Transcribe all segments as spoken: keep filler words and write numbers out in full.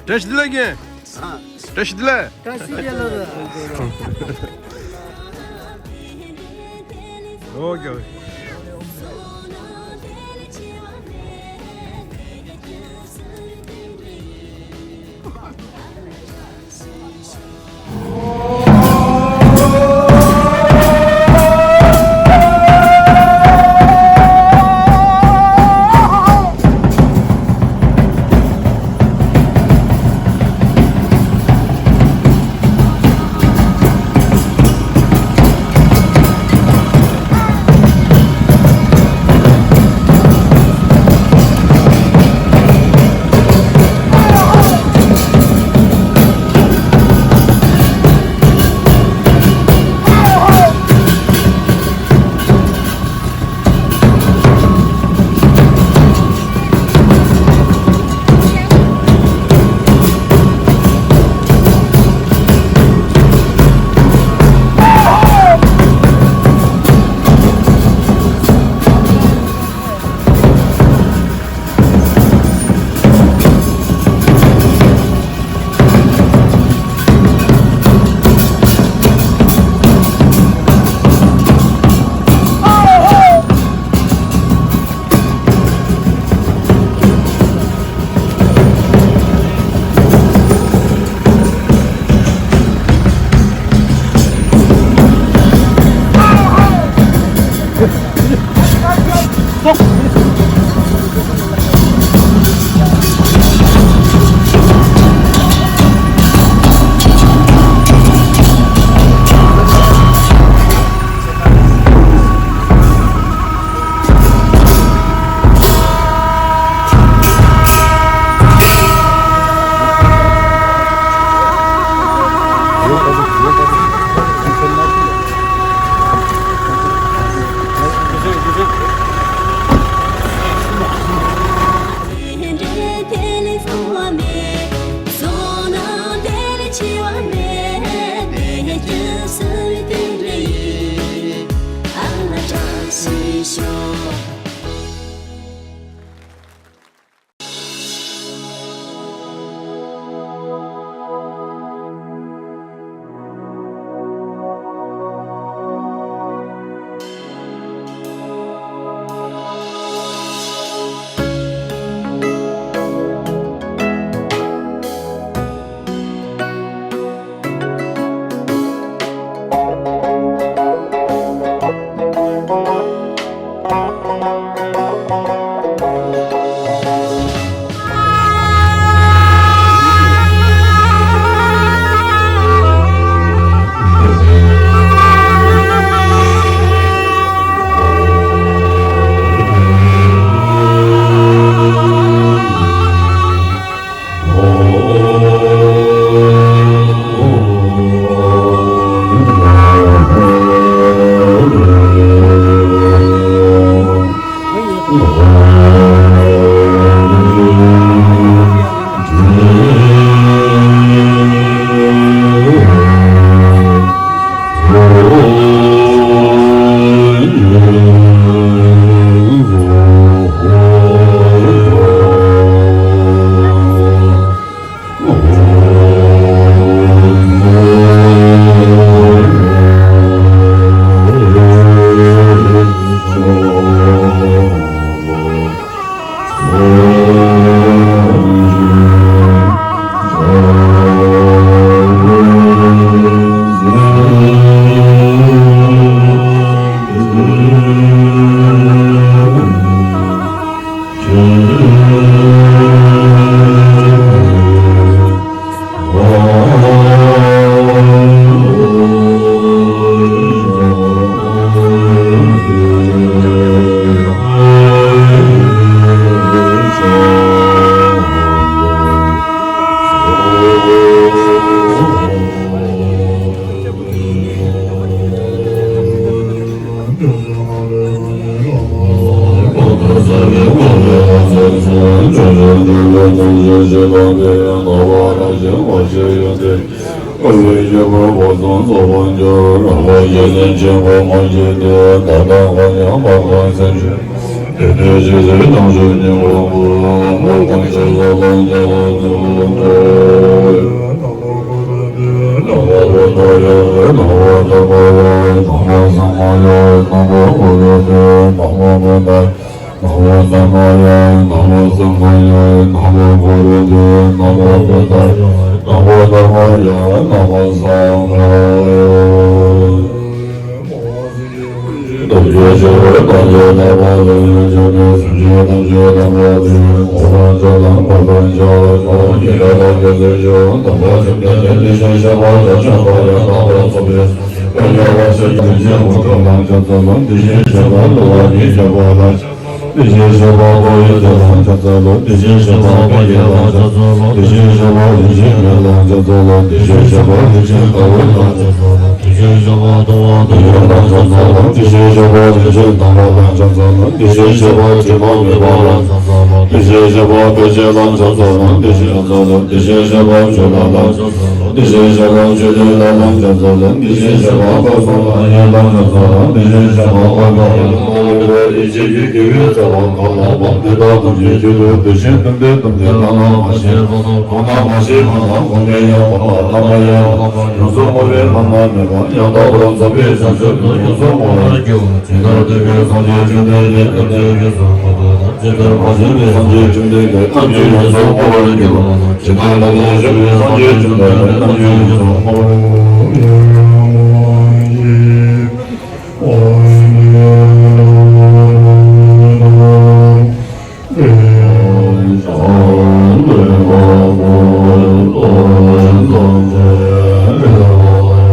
བཀྲ་ཤིས་བདེ་ལེགས་རྒན། ཨ། བཀྲ་ཤིས་བདེ་ལེགས། བཀྲ་ཤིས་བདེ་ལེགས། ཨོ་ཀེ། བཀའ་བའི་ཁྱད་པར་སྐུ་གསུམ་རྫོགས་པར་འགྱུར། རང་རྒྱལ་སེམས་ཅན་ཀུན་མ་སྐྱེས་ཏེ། ད་ལྟ་འཁོར་ཡང་འཕགས་པའི་སེམས་ཅན། དེ་ནས་ཇི་སྲིད་དམ་ཆོས་ཉན་པ་པོ། མ་གོམས་ཤ་ཟ་ལ་ཉལ་བ་དང་འདྲ། ནམ་མཁའ་ལྟར་ཡལ་བའི་ནམ་མཁའ་ལྟར་འཕགས་པ་ཡང་། ནམ་མཁའ་སེང་མོ་ཡང་ནམ་མཁའ་ཁོ་རང་སྟེ། ནམ་མཁའ་མེ་ལྟར། ནམ་མཁའ་ལྟར་མ་ཡང་། ནམ་མཁའ་སེང་མོ་ཡང་། ནམ་མཁའ་ཁོ་རང་སྟེ། ནམ་མཁའ་མེ་ལྟར་ཡང་། ནམ་མཁའ་ལྟར་མ་ཡང་། ནམ་མཁའ་སེང་མོ་ཡང་། ཐམས་ཅད་མཁྱེན་པའི་ཐམས་ཅད་རྣམ་པར་དག་པའི་སེམས་ཅན་ཐམས་ཅད་རྣམ་པར་དག་པའི་གོ་འཕང་མཆོག་དང་འཕགས་པའི་མཆོག་ལ་སོགས་ཉེ་བའི་ལམ་རྒྱུ་མཚན་བཅུ། དམ་པ་བཅོམ་ལྡན་འདས་དེ་བཞིན་གཤེགས་པ་དང་མཆོད་པ་ཡང་དག་པར་རྫོགས་པའི་སངས་རྒྱས་པ་ཆོས་ཀྱི་རྒྱལ་པོ་ཐོབ་དང་ཕྱག་འཚལ་ལོ། དེ་བཞིན་གཤེགས་པ་ཀླུ་དབང་མཉེས་སྐྱབས་པ་དང་། དེ་བཞིན་གཤེགས་པ་འཁོར་བའི་རྒྱལ་ལ་ཕྱག་འཚལ་ལོ། དེ་བཞིན་གཤེགས་པ་དཔལ་གྱི་ལྷ་ལ་ཕྱག་འཚལ་ལོ། དེ་བཞིན་གཤེགས་པ་ཡེ་ཤེས་མེ་ལ་ཕྱག་འཚལ་ལོ། དེ་བཞིན་གཤེགས་པ་རིན་ཆེན་དགའ་བའི་ལྷ་ལ་ཕྱག་འཚལ་ལོ། དེ་བཞིན་གཤེགས་པ་ཐུབ་དབང་ཐོབ་པའི་ལྷ་ལ་ཕྱག་འཚལ་ལོ། དེ་བཞིན་གཤེགས་པ་རིན་ཆེན་དམ་པ་ལ་ཕྱག་འཚལ་ལོ། དེ་བཞིན་གཤེགས་པ་དྲི་མ་མེད་པ་ལ་ཕྱག་འཚལ་ལོ། དེ་བཞིན་གཤེགས་པ་དཔེ་བྱད་ལ་ཕྱག་འཚལ་ལོ། དེ་བཞིན་ཕྱག་འཚལ་ལོ། དེ་བཞིན་གཤེགས་པ་བཅུ་ལ་ཕྱག་འཚལ་ལོ། དེ་བཞིན་གཤེགས་པ་མཆོད་རྟེན་ལ་ཕྱག་འཚལ་ལོ། དེ་བཞིན་གཤེགས་པ་བསྐང་གསོ་ལ་ཡེ་ལ་ཕྱག་འཚལ་ལོ། དེ་བཞིན་གཤེགས་པ་བསྐང་གསོ་ལ་ཡེ་ལ་ཡེ་ཤེས་ཀྱི་དགེ་བའི་རྩ་བ་གང་ལགས་པ། དེ་དག་ཐམས་ཅད་ཆོས་ཀྱི་དེ་བཞིན་དུ་འདས་དུ་འདས་བླ་ན་མ་མཆིས་པ་དང་གོང་ན་མ་མཆིས་པ་དང་གོང་ནས་ཡང་འོང་བ་ཐ་མ་ཡང་དག་པ་ཡོངས་སུ་བསྔོ་བའི་བླ་ན་མེད་པ་ཡང་དག་པར་རྫོགས་པའི་བྱང་ཆུབ་ཏུ་ཡོངས་སུ་བསྔོ་བར་འགྱུར། ཇི་ལྟར་འདས་པའི་སངས་རྒྱས་བཅོམ་ལྡན་འདས་ཐམས་ཅད་ཀྱི་གསུང་མ་ཐོས་དང་། ཇི་ལྟར་མ་གསུངས་པའི་སངས་རྒྱས་བཅོམ་ལྡན་འདས་ཐམས་ཅད་ཡོངས་སུ་བསྔོ་བར་འགྱུར་རོ། ཇི་ལྟར་ད་ལྟ་བཞུགས་པའི་སངས་རྒྱས་བཅོམ་ལྡན་འདས་ཐམས་ཅད་ཡོངས་སུ་བསྔོ་བར་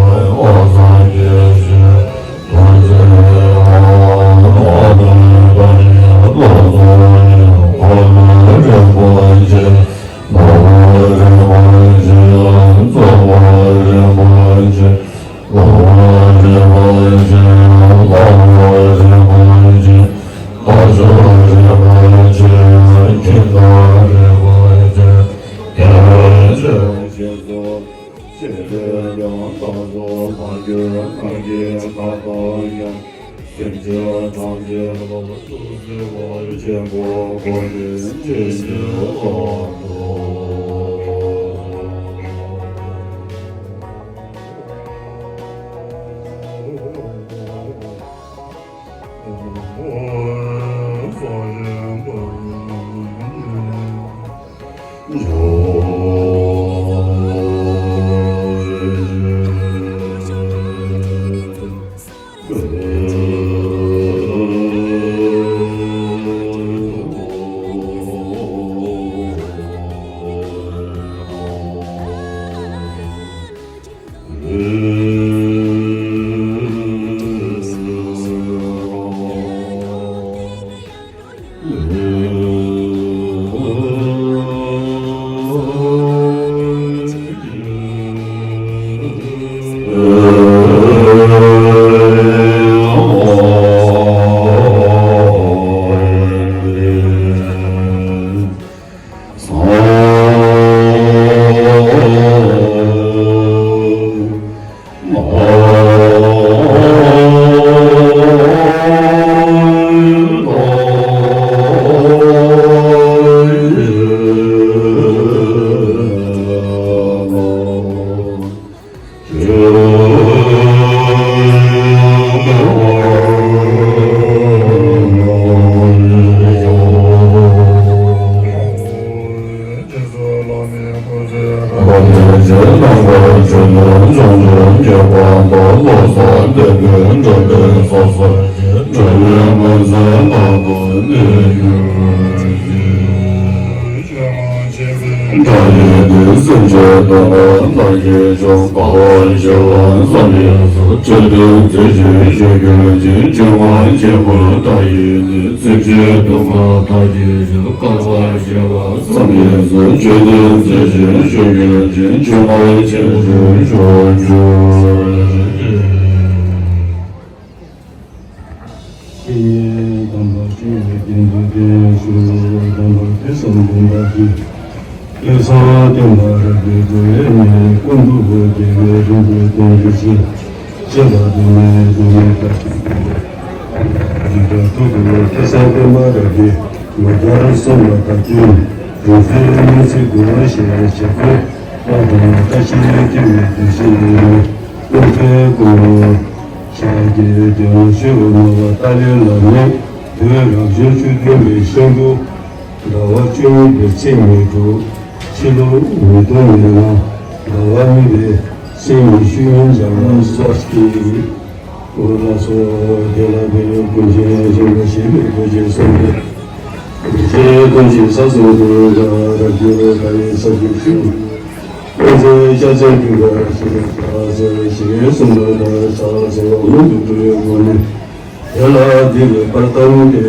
འགྱུར་རོ། སེམས་ཅན་ཐམས་ཅད་ཐུགས་བརྩེ་བ་ཆེན་པོ་ཁོ་ནས་བྱིན་གྱིས་བརླབ་ཏུ། བདག་ཡིད་ནི་སེམས་ཅན་སྡུག་བསྔལ་ལ་སྐྱེ་བ་སྐྱེ་བ་བསམ་པའི་ཚུལ་ཆོས་སྟོན་མཛད་ཅིང་བཤད་གྱུར་ཅིང་ཆོས་སྨྲ་ཅིང་བཀུར། བདག་ཡིད་ནི་སེམས་ཅན་སྡུག་བསྔལ་ལ་སྐྱེ་བ་སྐྱེ་བ་བསམ་པའི་ཚུལ་ཆོས་སྟོན་མཛད་ཅིང་བཤད་གྱུར་ཅིང་ཆོས་སྨྲ་ཅིང་བཀུར། དེ་ཡིས་དམ་པ་སྤྱི་བོའི་སྟེང་དུ་བརྟན་བཞུགས། དམ་པ་དེ་བསམ་དོན་དག་གི་ ཀུན་བཟང་བསྟན་པ་རབ་རྒྱས་འགྲོ་བའི་གནས། ཀུན་ཏུ་རྒྱལ་བའི་རིག་འཛིན་བསྟན་འགྱུར་ཆེ། བཅས་པ་དུ་མའི་སྡུག་བསྔལ་དག་ཞིང་དུ། འཇིགས་སྐྲག་ཐུགས་ཀྱི་ཐེ་ཚོམ་སྟོན་པ་རབ་རྒྱས། ལོ་བརྒྱར་གསུངས་པ་དག་སྟོན། རིག་འཛིན་སྨོན་ཚིག་དགུ་པ་ཞེས་བྱ་བའི། བླ་དང་བཀྲ་ཤིས་སྐྱེ་བའི་དུས་བཞི་ནས། ཀུན་མཁྱེན་ཀུན་ལ་ཕྱག་རྒྱའི་དོན་ཞུ་བ་མ་པ་ཏཱ་ལའི་བླ་མས། བོད་རབ་བྱུང་བཅུ་བདུན་པའི་ཤིང་བོ། ཟླ་བ་བཅུ་གཉིས་པའི་ཚེས་ཉེར་དྲུག་ཕྱི་ལོ་ཉིས་སྟོང་ཉེར་ལྔ། ཟླ་བ་གཉིས་པའི་ཚེས་ཉི་ཤུ་ཉིན་སྦྱར་བ་སོགས་ཀྱིས། འོ་ལགས་སོ། དེ་ལ་བོད་ཀུན་མཁྱེན་ཆེན་པོ་ཞི་བའི་གོ་འཕང་གསུངས་ཏེ། རྗེ་ཀུན་གྱི་ས་གསུམ་དུ་རབ་གྱུར་མཁའ་ཡི་ས་གཞི་བཞུགས། དབུ་མཛད་ཤཱཀྱའི་ཀུན་དགའ་ཞེས་བྱ་ཟེར་ཞི་བའི་གསུང་རབ་ལྟར་ཕྱག་འཚལ་བ་མང་དུ་གྲུབ་པའི་སྒོ་ནས། དེ་ལ་འདི་ལས་པར་བཏང་སྟེ།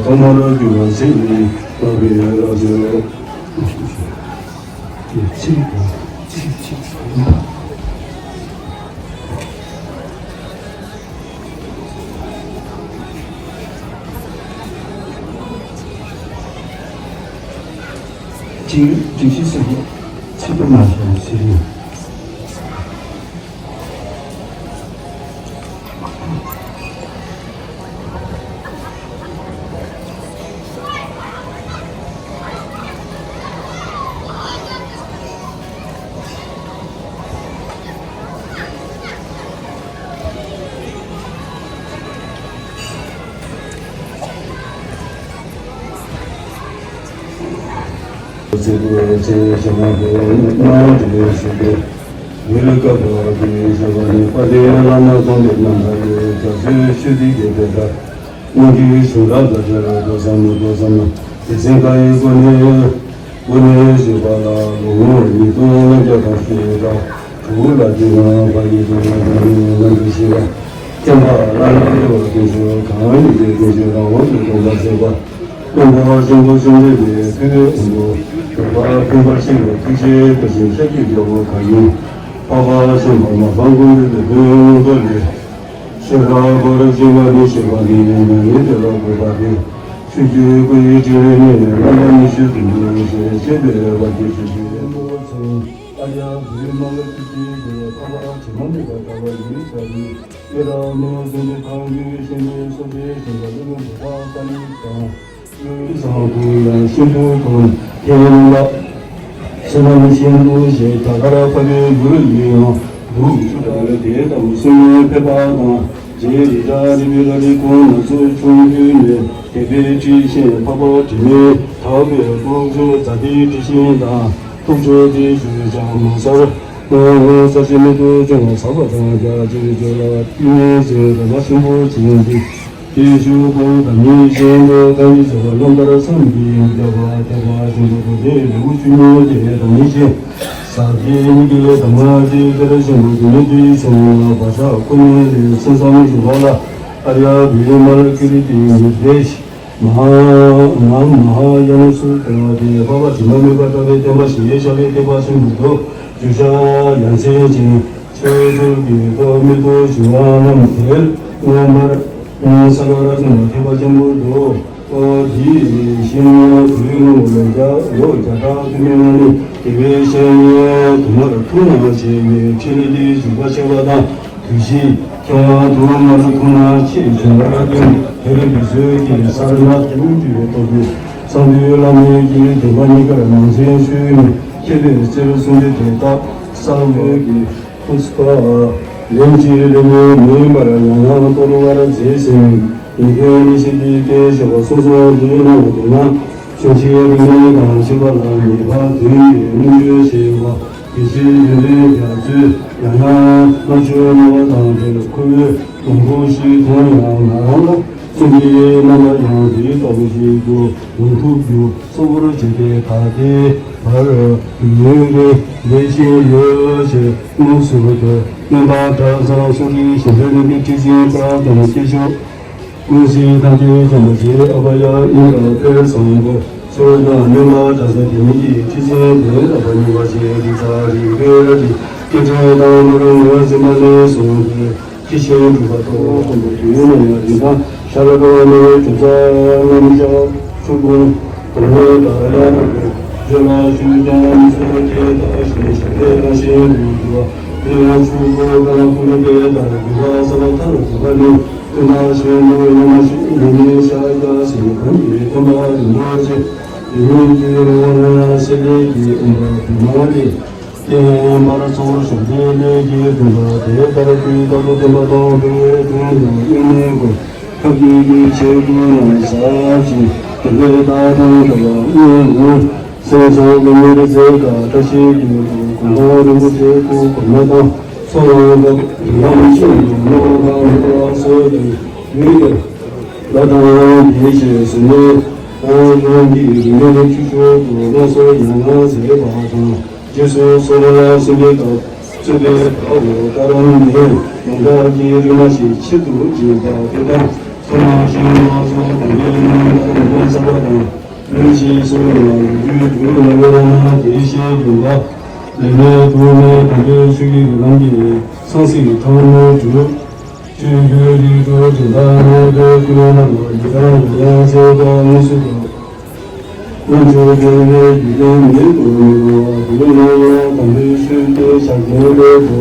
ཐོག་མར་སྒྱུ་མ་ཚིག་གཉིས་བཀླག་པའི་རབ་བྱུང་། ཚིག་དང་ཚིག་གཅིག་ཡིན་པ། ཅིག་སྒྲིག་གཞི་སོགས་ཚིག་པ་མ་བྱུང་ཟེར་ཡོད། ཚེ་འགོ་ཚེ་ཞག་མ་འགོ་སྣང་དེ་ཞུ་གི། མི་ལ་བཀའ་བབས་ཏེ་ཞུ་བ་ནི། དཔལ་ལྡན་བླ་མ་དགོངས་པའི་རྣམ་ཐར་ཡོད། རྒྱ་མཚོའི་ཆུ་ཐིགས་ཀྱི་དེ་ལྟར། སྔོན་གྱི་གཞུང་དག་ལ་བྲལ་བའི་མདོ་ཟབ་མོ། མདོ་ཟབ་མོ་སྡེ་ཚན་ཁག་གི་སྒོ་ནས། སྒོ་ནས་ཞུས་པ་ལ། ལོ་ངོ་ཉིས་སྟོང་ལྔ་བརྒྱ་དང་བཞི་དང་དྲུག་ལ་དེ་སྔ་བར་གྱི་སྒྲུབ་པ་དང་ནི་ནང་དུ་ཞུས་པ། བསྟན་པ་བླ་ན་མེད་པ་ཀུན་སྤྱོད་གང་ཡིན་པའི་ཀུན་སྤྱོད་རང་དབང་དུ་སྟོན་པར་མཛད་པ། དབོན་པོ་ཆེན་པོ་བཅོམ་ལྡན་འདས་ཐུགས་ཀྱི་དབང་པོ་བོད་པ་ཕན་པ་ཆེན་པོ་ཐུགས་རྗེའི་བཀའ་དྲིན་ཤཱཀྱའི་རྒྱལ་པོ་གང་ཡིན། འཕགས་པ་ཆེན་པོ་མ་པ་ཀུན་འདུས་པའི་བོན་སྔོན་པོ་ལས། ཤེས་རབ་འཁོར་ལོ་སྦྱིན་པ་ནི། ཤེས་པ་འདི་ཡིས་ཉམས་ལེན་དེ་ལ་འགོད་པ་སྟེ། ཆོས་ཀྱི་སྐུ་ཡི་ཕྲིན་ལས་ནི། རྣམ་པ་ཉི་ཤུ་དོན་དུ་ཞེས་བྱ་བའི་བར་གྱི་ཆོས་ཀྱི་ཨ་ཡ་བུའི་མ་ལ་ཀི་ཏི་དེ་འཕགས་པ་དྲི་མ་མེད་པ་ལྟ་བུ་ཡིན་ཟེར་ཏེ། ཡེ་ར་མོ་ཟེར་ཏེ་ཐང་རྒྱུ་བའི་ཤེས་ནས་སོ་སོའི་ཞིང་ཁ་ལ་ལུས་པ་ས་ནི་དང་། བསམ་དུ་ཡང་ཤིན་ཏུ་གང་ཐེག་ལ། བསོད་ནམས་ཆེན་པོ་ཞེས་རྒྱ་གར་འཕགས་པའི་མགུར་ཡིན་ཡང་། འབྲུ་བཅུ་དང་དེ་ལྟ་བུ་གསུང་མི་ཕལ་པ་དང་། རྗེ་རི་དྭགས་རི་བོའི་ལ་རི་ཁོང་ན་ཚོ་ཆུང་དུས་ནས་དད་པའི་དྲི་ཞིང་འཕགས་པ་དྲི་མེད་དག་པའི་སྐུ་གཟུགས་ཛཱ་ཏིའི་དྲི་ཞིང་དང་། ཐུགས་མཆོག་དེ་ཞུ་བྱ་མ་གསར་སྔོན་ས་གཞི་མེད་དུ་བྱུང་བ་ཟག་པ་དང་རྒྱ་ཆེར་བརྗོད་ལ་ཏིང་ངེ་འཛིན་རོལ་པ་ཆེན་པོ་བྱིན་ཏེ། དེའི་ཆོས་སྐུ་དམ་ཉིད་བཞིན་དུ་གང་གིས་བྱ་བ་རྣམ་པར་བསམ་གྱིས་མི་ཁྱབ་པ་ཐེག་པ་ཆེན་པོ་གོ་འཕང་ལེའུ་བཅུ་གཉིས་ཀྱི་དམ་ཉིད་བཞིན། ཟབ་རྒྱས་ཉིད་ཀྱི་ལས་དང་མ་བཅས་གཏེར་ཆེན་པོ་དེ་ཉིད་དུ་བྱུང་བ་བག་ཆགས་ཁོ་ནའི་ལས་སེམས་བསམ་བཞིན་པ་ལ། ཨཱརྱ་བི་མ་ལ་ཀི་རི་ཏི་ཉི་ཟླའི་མ་ཧཱ་ན་མ་ཧཱ་ཡ་ན་སུ་ཏྲ་སྟེ། འཕགས་པ་དྲི་མ་མེད་པ་ལྟ་བུའི་བསྟན་པ་ཞེས་བྱ་བའི་ཐེག་པ་ཆེན་པོ་དུ་བརྗོད་བྱ་ཡ་མཚན་ཅན། ཆོས་ཚུལ་གྱི་ཐོག་མེད་དུ་བྱུང་བ་རྣམས་དེར་མངོན་པར་གསལ་བར་གསུངས་པ་ཐེག་པ་ཆེན་པོ་དུ། འདི་ཡི་ཤིང་བོད་སྔོན་པོ་ལ་བརྒྱ་ལོ་བརྒྱ་ཕྲག་དུ་མའི་ནང་ནས་དགེ་བའི་བཤེས་གཉེན་དུ་མར་ཐུགས་སྣང་བྱས་པའི་ཕྲིན་ལས་འདི་འཇུག་པ་ཆེ་བ་དང་། དུས་བཞི་ཁྱེད་ཡང་དུ་མར་ཐུགས་སྣང་ཆེ་བྱུང་བར་བརྟེན། དེར་འདི་ཚོའི་གི་སར་ནག་ཏུ་འདྲི་བའི་སྟོབས་ཀྱིས་གསང་འདུས་བླ་མའི་གི་བདེན་པ་གཉིས་ཀར་ནང་ཚན་ཞུས་ནས་མཁས་པའི་རྩེར་སོང་སྟེ་དེ་དག་གསང་བའི་གི་ཕུས་པ་ལན་གཅིག་ལས་མི་མིན་པར་ཡང་ཡང་གཏོར་བར་མཛད་ཟིན། ཉིན་མཁན་ཉི་ཤུ་དེའི་སྐད་ཆོག་པ་སོ་སོ་འདི་གནང་བ་དེ་ན། ཕྱོགས་བཞིའི་རིག་གནས་དང་བཅས་པ་ལ་ངེས་པར་དོན་གྱི་སྣོད་བཅུད་ཞེས་པ། དགེ་ཚུལ་ཡོན་ཏན་རྒྱ་མཚོས་ཡང་ཡང་ལྔ་བཅུ་ལྔ་པ་དང་འབྲེལ་ཁོ་བོའི་ལུང་ཁུག་ཞིག་མཐོང་ཡང་ང་རང་ལ་སེམས་ཀྱི་རྣམ་པ་ཡང་དེའི་ལྟ་བུ་ཞིག་ཏུ་ཡོང་ཐུབ་རྒྱུ་གཙོ་བོར་བྱས་ཏེ། ད་ལྟའི་བར་ཡུན་རིང་ལས་བཞིན་ཡོད་ཅེས་དངོས་སུ་ཐོས། སྨན་པ་གྲྭ་ཚང་སོགས་ཀྱི་ཞིང་ཁའི་ནང་གི་ཁྲི་ཆེན་པ་དང་སྐྱེས་མཆོག་ཀུན་གཟིགས་ཐམས་ཅད་མཁྱེན་པ་རྗེ་ཨ་པ་ཡ་ཨིན་དྲ་དཔལ་བཟང་པོ་ཚོ་དང་སྨན་པ་གྲྭ་ཚང་དེ་ཉིད་ཀྱི་ཁྲི་ཆེན་དེ་ལ་བ་ཉི་བ་ཞེས་རིག་ཚ་རིག་པའི་ར་ཏི་སྐད་འཕྲིན་དང་མ་རུང་ངོས་ཟིན་པ་ནས་བཟུང་སྟེ་ཁྲི་ཆེན་དྲུག་པ་ཐོག་མཐོན་པོ་དུས་ནས་ཡང་རིན་ཐང་ཤ་ར་ཀ་བ་ནས་གྲུབ་རྩ་རྣམ་གཞག་ཆུ་ཀུན་དུ་ནས་ད་ཡ་ན་དགོས། ཇོ་ལ་ཞུ་ཀྱང་མི་ཚོགས་སྐྱེ་དག་ཞིང་ཞིང་ལས་རང་བཞིན་རུ་འགྲོ། དེ་ཡང་ཆུ་བོ་ཀ་ལ་ཀུ་ལུ་ཀའི་དང་རུ་བ་ས་ལ་ཐ་རུ་ཐུ་བ་ནི། ཀུན་ད་ཞིང་ལུ་ཡ་མ་ཞིང་ལུ་ནི་ཤ་ཡ་སི་ཁམ་གྱི་ཀུན་ད་རུ་མ་ཅི། དེ་ཡུན་གྱི་རུ་བ་ན་ཡ་སེ་ལེ་གི་ཨུམ་པ་དུ་མ་ནི། ཀྱེ་འབར་ཚོགས་ཞབས་རྗེས་ལས་ཀྱི་སྟོན་པ་དེ་ལྟར་དུས་རྟག་ཏུ་བསྟན་པ་དང་འགྲོ་བའི་དོན་དུ་གཉུག་མའི་སྒོ། ཁབ་ཀྱི་ཀྱི་ཆེ་དགུ་ན་ཟབ་ཅིང་དམ་པའི་བདག་དང་འདྲ་བ་དངོས་ཀྱི་སེམས་ཙམ་ཀུན་ཉེར་མཛད་དང་བཀྲ་ཤིས་ཀྱི་གོ་འཕང་རིན་པོ་ཆེ་སྐུ་གོང་མ་དང་ཚོགས་ལ་འགག་ལམ་ཤིན་ཏུ་རྣམ་པ་དང་འགྲོ་བ་སོགས་ཀྱི་ཡུལ་དུ་ལ་དང་དེ་ཞེས་གསུངས་ནས། ཨོ་རང་གི་རིག་གནས་ཆུ་ཚོད་དུ་སློབ་གསོ་ཡང་ཡང་མཛད་པ་དང་། རྗེས་སུ་གསོལ་བ་གསོལ་འདེབས་དང་བསྩོལ་པའི་བར་དུ་ཀ་རམ་ནས་ཡོངས་གྲགས་ཀྱི་རིག་མ་ཞིག་ཆེད་དུ་བགྱིས་པ་དེ་དང་། ཚོགས་ནང་བཞིན་སློབ་གསོ་དང་པོའི་རྣམ་ཐར་འདོན་ཚར་བ་དང་། ལུས་ཀྱི་སྲོག་ལ་ལུས་རྒྱུད་ལ་ཡོད་ན་དེ་ཤེས་དགོས་པ། ལས་མེད་དུ་མེད་དམ་པའི་ཆོས་ཀྱི་ལམ་གྱི་སངས་རྒྱས་ཐོག་མའི་གྲུབ། ཆོས་ཀྱི་རིགས་དྲུག་དྲན་པ་མངོན་དུ་ཀུན་རྣམས་ལ་ཡི་དམ་ཡང་ཡང་གསལ་དུ་མངོན་སུམ་དུ། དཀོན་མཆོག་དགེ་བའི་རྒྱུད་ལྡན་མེད་དུ་མི་འགྲོ་བ་དེ་ནས་ཡང་དམ་པའི་ཆོས་ཀྱི་ཕྱག་རྒྱའི་སླད་དུ་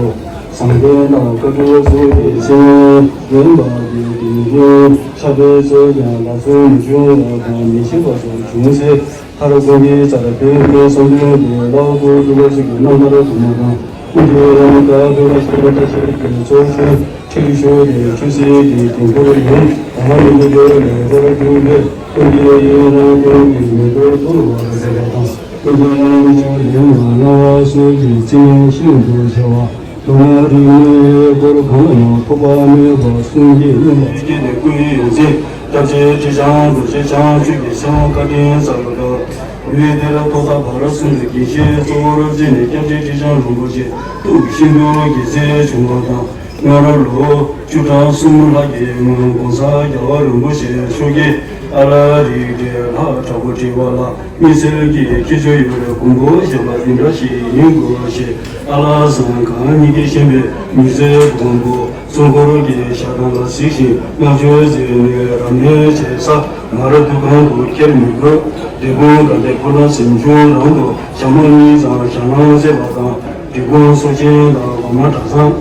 བཟང་པོ་དང་བཀའ་དྲིན་སོགས་ཀྱི་སེམས་ལྡན་པ་དེ་དེ་ནས་ཕྱག་དཔེ་སོགས་ཀྱང་ལག་སོན་མི་འབྱུང་བ་དང་མི་ཤེས་པ་སོགས་བྱུང་ཚེ། མཐར་དགོན་པའི་རྩ་བའི་དཔེ་མེད་བསམ་དོན་དེ་ལའོ་ཀོ་ཀྲུ་ལོ་ཚིག་གི་རྣམ་ཐར་དུ་མ་དང་། ཀུན་གྱི་རང་ག་བོད་པ་ཤར་བ་བཀྲ་ཤིས་ཀྱི་ཚོགས་ཆུང་ཁྲིད་ཞུ་དེ་ཆོས་སྲིད་ཀྱི་འགན་ཁུར་ཡིན། ད་མ་ཡིན་པའི་དེ་ལས་རོགས་ཀྱི་ལས་ཀུན་གྱི་ཡུན་རིང་ཀུན་གྱི་མི་འགྲོ་ཐུར་བར་མཛད་པ་དང་། ཀུན་གྱི་རང་མི་ཆུང་ལས་ངན་སྣང་བ་སོགས་ཀྱི་རྩིས་ངན་ཤིན་ཏུ་ཆེ་བ། དུ་མ་རིག་གནས་སྐོར་གང་ལ་ཡང་ཐོགས་པ་མེད་པར་གསུང་སྐྱེས་གནང་བ། ཀྱི་ནི་སྐུའི་ཡོངས་འཛིན་སྐྱབས་རྗེ་ཁྲི་བྱང་རྡོ་རྗེ་འཆང་ཆོས་ཀྱི་སེང་བཀའ་དྲིན་གསར་པ་དང་། ཡུལ་འདིར་ཐོག་མཐའ་བར་གསུམ་དུ་དགེ་བཤེས་གཙོ་བོར་མཛད་ནས་སྐྱབས་རྗེ་ཁྲི་བྱང་རིན་པོ་ཆེ་ཐུགས་ཤིན་ཏུ་དགྱེས་མཛད་བྱུང་བ་དང་། སྔ་རབས་ལོ་བཅུ་ཕྲག་གསུམ་ལྷག་གི་སྔོན་གོང་ས་རྒྱལ་བ་རིན་པོ་ཆེ་མཆོག་གིས་ཨ་ལ་རིགས་འདྲའི་ལྷ་དྲག་པོ་བྲི་བ་ལ། དམིགས་བསལ་གྱི་ཁྱད་ཆོས་ཡོད་པའི་དགོངས་པ་བཞེས་པ་འདི་འདྲ་ཞིག་ཡིན་དགོས་ཞེས་ཨ་ལགས་བཟང་གང་ཉིད་ཀྱིས་བཞེངས་པའི་མི་ཚེའི་དགོངས་པ་གཙུག་འཁོར་གྱི་ཞལ་ཐང་ལ་གཟིགས་ཤིང་བསྔགས་བརྗོད་མཛད་ནས་རབ་གནས་བྱེད་ས་མར་འདུ་ཁང་དུ་འཁྱེར་མི་དགོས། འབྲས་སྤུངས་དགའ་ལྡན་ཕོ་བྲང་གཟིམ་ཆུང་རང་དུ་ཞག་མ་གཉིས་ཙམ་ཞལ་ལང་མཛད་པ་དང་། འབྲས་སྤུངས་སོག་ཆེན་དང་སྒོ་མང་གྲྭ་ཚང་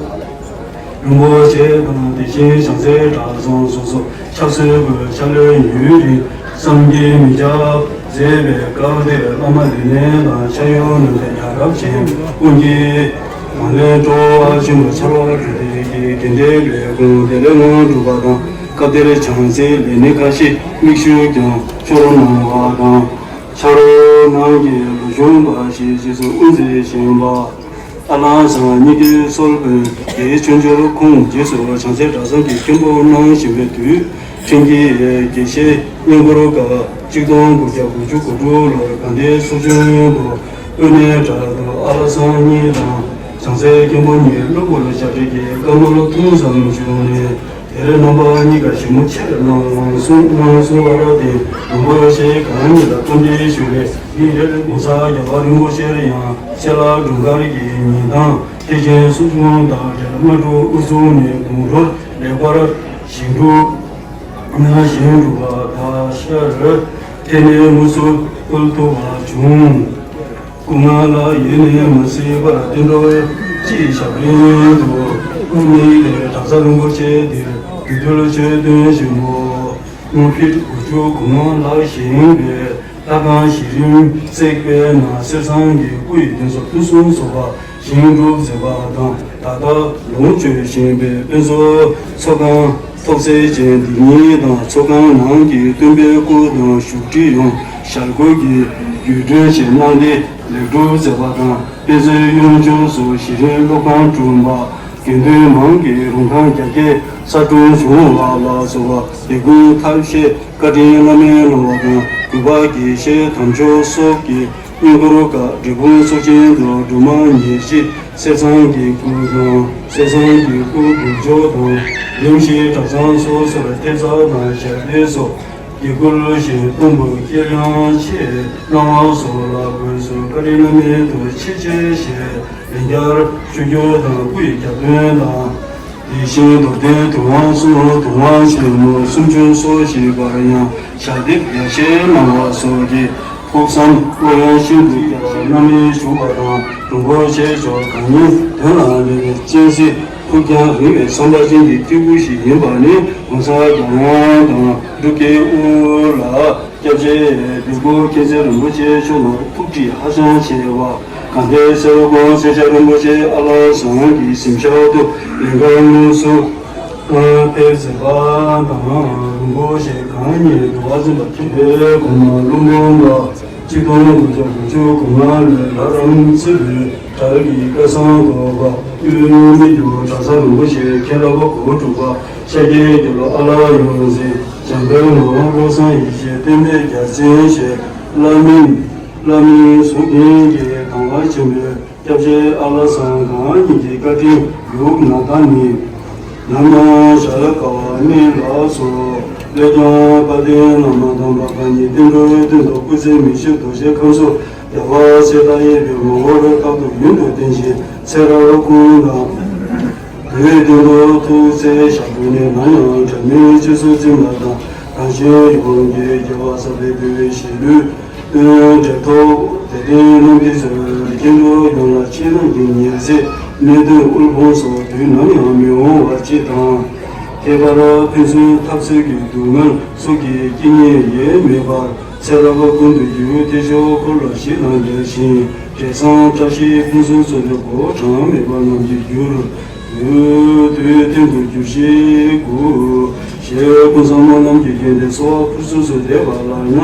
རིན་པོ་ཆེ་དང་། དེ་བཞིན་བྱང་རྩེ་གྲྭ་ཚང་སོགས་སུ་ཕྱག་སྲོལ་དགོས་ཕྱག་ལེན་ཡུན་རིང་བསམ་གྱིས་མི་ཁྱབ་མཛད་པའི་སྐབས་དེར་བླ་མ་ལས་སྣེ་དང་ཕྱག་གཡོག་རྣམས་ལ་ཡ་རབས་ཆེན་ཀུན་གྱིས་གདོང་ལེན་སྤྲོ་བ་ཆེན་པོས་ཕྱར་བ་གྲུ་འདེགས་ཀྱིས་དེ་འབྲེལ་ལས་ཁུངས་བདེ་ལེགས་ངང་གྲུབ་པ་དང་། སྐབས་དེར་བྱང་རྩེའི་ལས་སྣེ་ཁ་ཤས་མིག་ཞུ་ཀྱང་འཆོར་གནང་བ་དང་། ཕྱག་རོགས་རྣམས་ཀྱིས་ལོ་གཞོན་པ་ཞིག་རྗེས་སུ་དབུ་མཛད་བཞིན་པ། ཨ་ལགས་བཟང་ཉིད་ཀྱི་གསོལ་དཔོན་དེའི་མཆོད་འཇོར་ཁོང་རྗེས་སུ་བྱང་རྩེ་གྲྭ་ཚང་གི་མཁན་པོ་གནང་བཞིན་པའི་དུས། ཕྲན་གྱིས་དགེ་བཤེས་བསྙེན་བཀུར་སྐབས་གཅིག་སྟོང་དགུ་བརྒྱ་དགུ་བཅུ་གོ་དྲུག་ལོར་དགའ་ལྡན་སོག་ཆུང་དུ་དབུ་གནས་གྲལ་དུ་ཨ་ལགས་བཟང་ཉིད་དང་བྱང་རྩེ་མཁན་པོ་གཉིས་སློབ་དཔོན་ལ་ཞབས་ཕྱི་གི་བཀའ་མོལ་ཐུགས་བསམ་བཞེས་ནས། དེར་རྣམ་པ་གཉིས་ཀ་ཞིབ་མོ་ཆེར་གནང་གསུང་གནང་གསུང་བ་ར་དེ་རིན་པོ་ཆེ་གང་ཉིད་ལ་བསྟོད་འགྲེལ་ཞུ་བའི་ཡིད་རེ་གོང་ས་རྒྱལ་བ་རིན་པོ་ཆེར་ཡང་སེ་ལ་དུང་དཀར་གྱི་ཉིན་དང་ཐེག་ཆེན་སོག་ཆུང་དང་འབྲེལ་དམག་འཁྲུག་དབུ་བཟུང་ནས་དགུང་ལོར་ལེགས་པར་ཞིང་སྒྲུབ་གནང་ཞིང་སྒྲུབ་པ་དང་ཤར་དེ་ནས་དངོས་སུ་བཀུར་ཐུབ་པ་བྱུང་། སྐུ་ངལ་ཡེ་ནས་མ་སྲིད་པར་བསྟན་འགྲོའི་སྤྱི་ཞབས་རིང་དུ་སྐུ་ཉིད་ལས་གྲྭ་ས་རིན་པོ་ཆེ་འདིར་དུས་དུས་ཆོས་སྟོན་ཞིང་པོ་སྔོན་ཕིཊ་དགུ་བཅུ་གོ་ལྔ་ལ་བཞེངས་པའི་ལྷ་ཁང་གཞི་རིམ་བརྩེགས་པའི་ནང་གསེར་ཟངས་ཀྱི་སྐུ་ཡི་གདན་ས་ཕུན་སུམ་ཚོགས་པ་བཞེངས་གྲུབ་མཛད་པ་དང་། ད་ལྟ་ལོངས་སྤྱོད་བཞིན་པའི་དཔེ་མཛོད་ཚོགས་ཁང་ཐོག་བརྩེགས་ཅན་འདི་ཉིད་དང་ཚོགས་ཁང་ནང་གི་སྟོན་པའི་སྐུ་དང་བཞུགས་ཁྲི་ཡང་ཞལ་སྐུ་གྱི་བརྒྱུད་སྐྲུན་བྱས་གནང་སྟེ་ལེགས་གྲུབ་མཛད་པ་དང་། དཔེ་མཛོད་གཡོན་ཕྱོགས་སུ་གཞི་རིམ་སློབ་ཁང་དྲུང་པ་དགེ་འདུན་མང་གི་རུང་ཁང་རྒྱ་སྐྱེད་གསར་སྐྲུན་བྱུང་བ་ལ་སོགས་པ་དེ་ཀུན་ཐབས་ཤེས་བཀའ་དྲིན་བླ་མའི་གནང་བ་དང་། གུས་པ་དགེ་བཤེས་དམ་ཆོས་སོགས་ཀྱི་བསྙེན་བཀུར་སྐབས་འབྲས་སྤུངས་ཚོགས་ཆེན་དུ་སྒྲོལ་མ་ཉེར་བཞི་གསེར་ཟངས་ཀྱི་སྐུ་དང་། གསེར་ཟངས་ཀྱི་སྐུ་སྒྲུབ་ཆོག་དང་། རིམ་བཞིན་གྲྭ་ཚང་སོ་སོར་ཐེབས་རྩ་དང་ཞལ་འདེབས་སོགས་དགེ་བསྐུལ་ཞིང་གཏོར་འབུལ་བསྐྱེད་རིམ་ཆེད་གནང་བ་སོགས་ལ་དགོས་སུ་བཀའ་དྲིན་བླ་མའི་ཐུགས་རྗེ་ཆེ་ཞེས་ལན་བརྒྱར་ཞུ་རྒྱུ་དང་། སྐུ་ཡི་རྒྱབ་རྟེན་དང་། དེ་བཞིན་རྡོར་གདན་དུ་དབང་གསུམ་དུ་དབང་ཆེན་མོ་སུམ་ཅུ་སོ་བཞི་པར་ཡང་ཞལ་འདེབས་ཡར་ཞུ་གནང་བ་སོགས་ཀྱིས། ཕུགས་བསམ་བློ་ཡང་ཤིན་ཏུ་རྒྱས་པ་རྣམ་སྨིན་ཞུགས་པ་དང་། རིན་པོ་ཆེ་མཆོག་གང་ཉིད་དོན་ལ་ལེགས་པའི་སྤྱན་གཟིགས། ཕུགས་རྒྱང་རིང་བའི་བསམ་པ་ཅན་གྱི་སྤྲུལ་སྐུ་ཞིག་ཡིན་པ་ནི་གོང་ས་འཛམ་གླིང་དང་འབྲུག་རྒྱལ་དབུ་ལ་སྐྱབས་རྗེ་ལུས་པོ་མཁྱེན་བརྩེ་རིན་པོ་ཆེ་མཆོག་ལ་ཐུགས་ཁྲིད་ཧ་ཅང་ཆེ་བ། དགའ་ལྡན་སེ་ར་ཀོང་སེ་ཤ་རིན་པོ་ཆེ་ཨ་ལགས་བཟང་གི་གཟིམ་ཤག་ཏུ་ལེན་ག་དངོས་སུ་ཕེབས་ཟིན་པ་དང་། རིན་པོ་ཆེ་གང་ཉིད་འགྲོ་བ་འཛིན་པ་མཁྱེན་པའི་གོང་མ་ཀླུ་འབུམ་པ་གཅིག་སྟོང་དགུ་བརྒྱ་དགུ་བཅུ་གོ་ལྔ་ལོའི་ལྷ་རམས་ཚེས་པའི་བྲག་གི་སྐལ་བཟང་གོ་པ་དབུས་མི་འགྱུར་གྲྭ་ཚང་རིན་པོ་ཆེ་མཁན་བླ་མ་གོ་དྲུག་པ་ཤཱཀྱའི་རྒྱལ་པོ་ཨ་ལགས་ཡོངས་འཛིན་འཇམ་དཔལ་ངག་དབང་བློ་བཟང་ཡེ་ཤེས་བསྟན་པའི་རྒྱལ་མཚན་ཞེས་བླ་མིང་བླ་མིང་ཟུང་ལྡན་གྱི་གདམས་པ་ཆེན་པོའི་སྐྱབས་རྗེ་ཨ་ལགས་བཟང་གང་ཉིད་ཀྱི་བཀའ་དྲིན་ཡུགས་ན་ད་ནི། ནམ་ཡང་ཞལ་དཀའ་བ་སྨིན་ལ་སོགས། བློས་ཀྱང་དཔལ་ལྡན་བླ་མ་དམ་པ་གང་ཉིད་བསྟན་འགྲོའི་དོན་དུ་སྐུ་ཚེ་མི་ཤིགས་རྡོ་རྗེ་ཁམས་སུ་རྒྱལ་བ་སྲས་དང་ཡེ་ཤེས་ཀྱི་ངོ་བོར་རྟག་ཏུ་ཡུན་དུ་བརྟན་ཞིང་ཚེ་རབས་ཀུན་ཏུ་བོད་དོན་དུ་ཐུགས་བརྩེ་ཞབས་དྲུང་ནས། ནམ་ཡང་དྲན་མེད་རྗེས་སུ་འཛིན་པ་དང་། རང་གཞན་ཡོངས་ཀྱི་དགེ་བ་བསགས་པའི་འབུལ་བའི་ཞི་ལུས་དོན་འབྲས་ཐོབ། དད་ལྡན་རྣམས་ཀྱིས་གསོལ། སྐྱེ་འགྲོ་ཡོངས་ལ་ཕྱི་ནང་གི་ཉེར་འཚེ་ནད་གདོན་དབུལ་ཕོངས་སོགས་དུས་ནམ་ཡང་མི་འོང་བ་སྤྱི་དང་། ཁྱད་པར་ཕན་ཚུན་འཐབ་རྩོད་ཀྱི་སྡུག་བསྔལ་སོགས་ཀྱི་རྐྱེན་ངན་ཡོད་མེད་པར་ཚེ་རབས་ཀུན་ཏུ་རྒྱུ་དེ་ཞོག་འཁོར་ལོ་བཞི་ལ་འབྲེལ་ཞིང་། བགྲེས་སམ་བཀྲ་ཤིས་ཕུན་སུམ་ཚོགས་པའི་གོ་གྲངས་མེད་པ་རྣམས་ཀྱི་རྒྱུར། དུས་མཐུན་དུ་གྱུར་ཅིག་གུ། ཞེས་ཀུན་བཟང་སྨོན་ལམ་གྱི་རྒྱན་ཏེ་གསོལ་བ་ཕུར་ཚུགས་སུ་འདེབས་པ་ལགས་ན།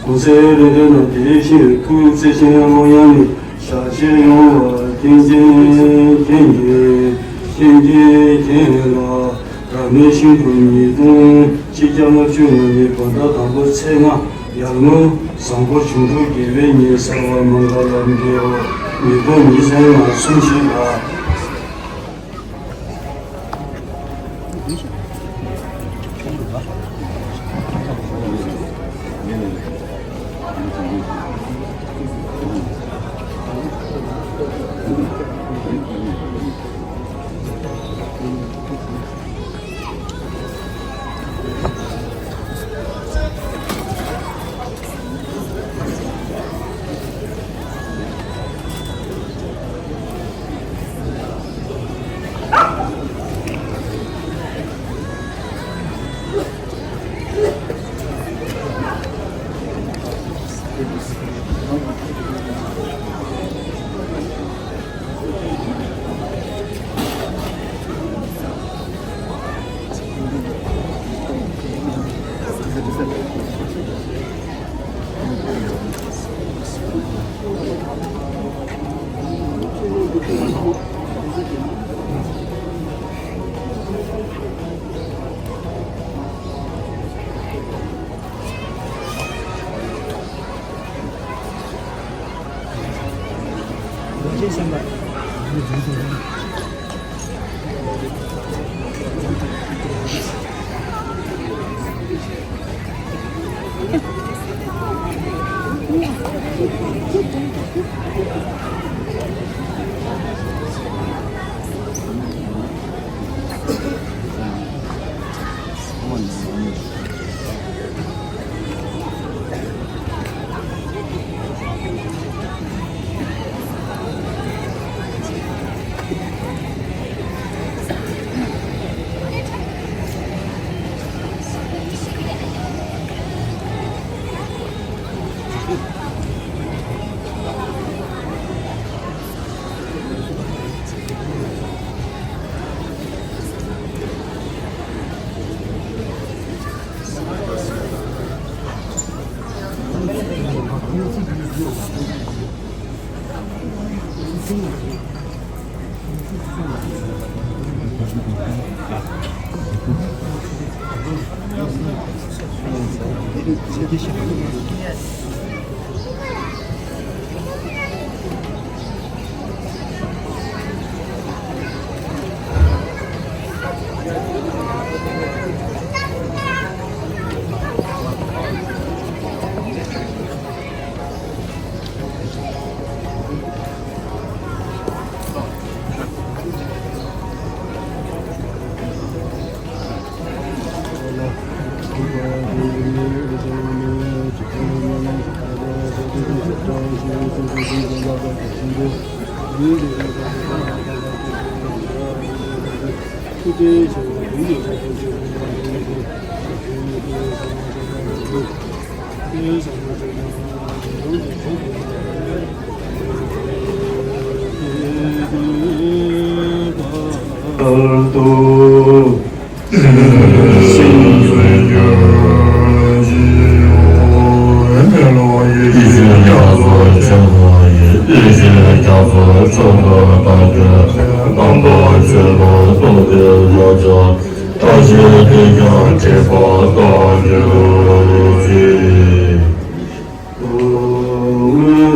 གོང་གསལ་རེ་འདོད་ན་དེ་བཞིན་ཐུགས་བརྩེ་ཆེན་ཀློང་ཡངས་ནས་ཞལ་བཞེས་ཡོང་བར་བསྟན་འཛིན་མཁྱེན་ཅིང་མཁྱེན་ཅིང་མཁྱེན་ལ། རབ་གནས་ཤིང་འབྲུག་ཉིས་སྟོང་གཅིག་བརྒྱ་ལྔ་བཅུ་ང་གཉིས་བོད་ཟླ་དང་པོ་ཚེས་ལྔ་ཡར་ངོ་གཟའ་འཁོར་བྱུང་འབྲུག་རྒྱལ་བའི་ཉིན་གསར་བ་མངྒ་ལ་མགོན་ཉིས་སྟོང་ཉི་ཤུ་རྩ་ལྔ་གསུམ་བཞི་ལ།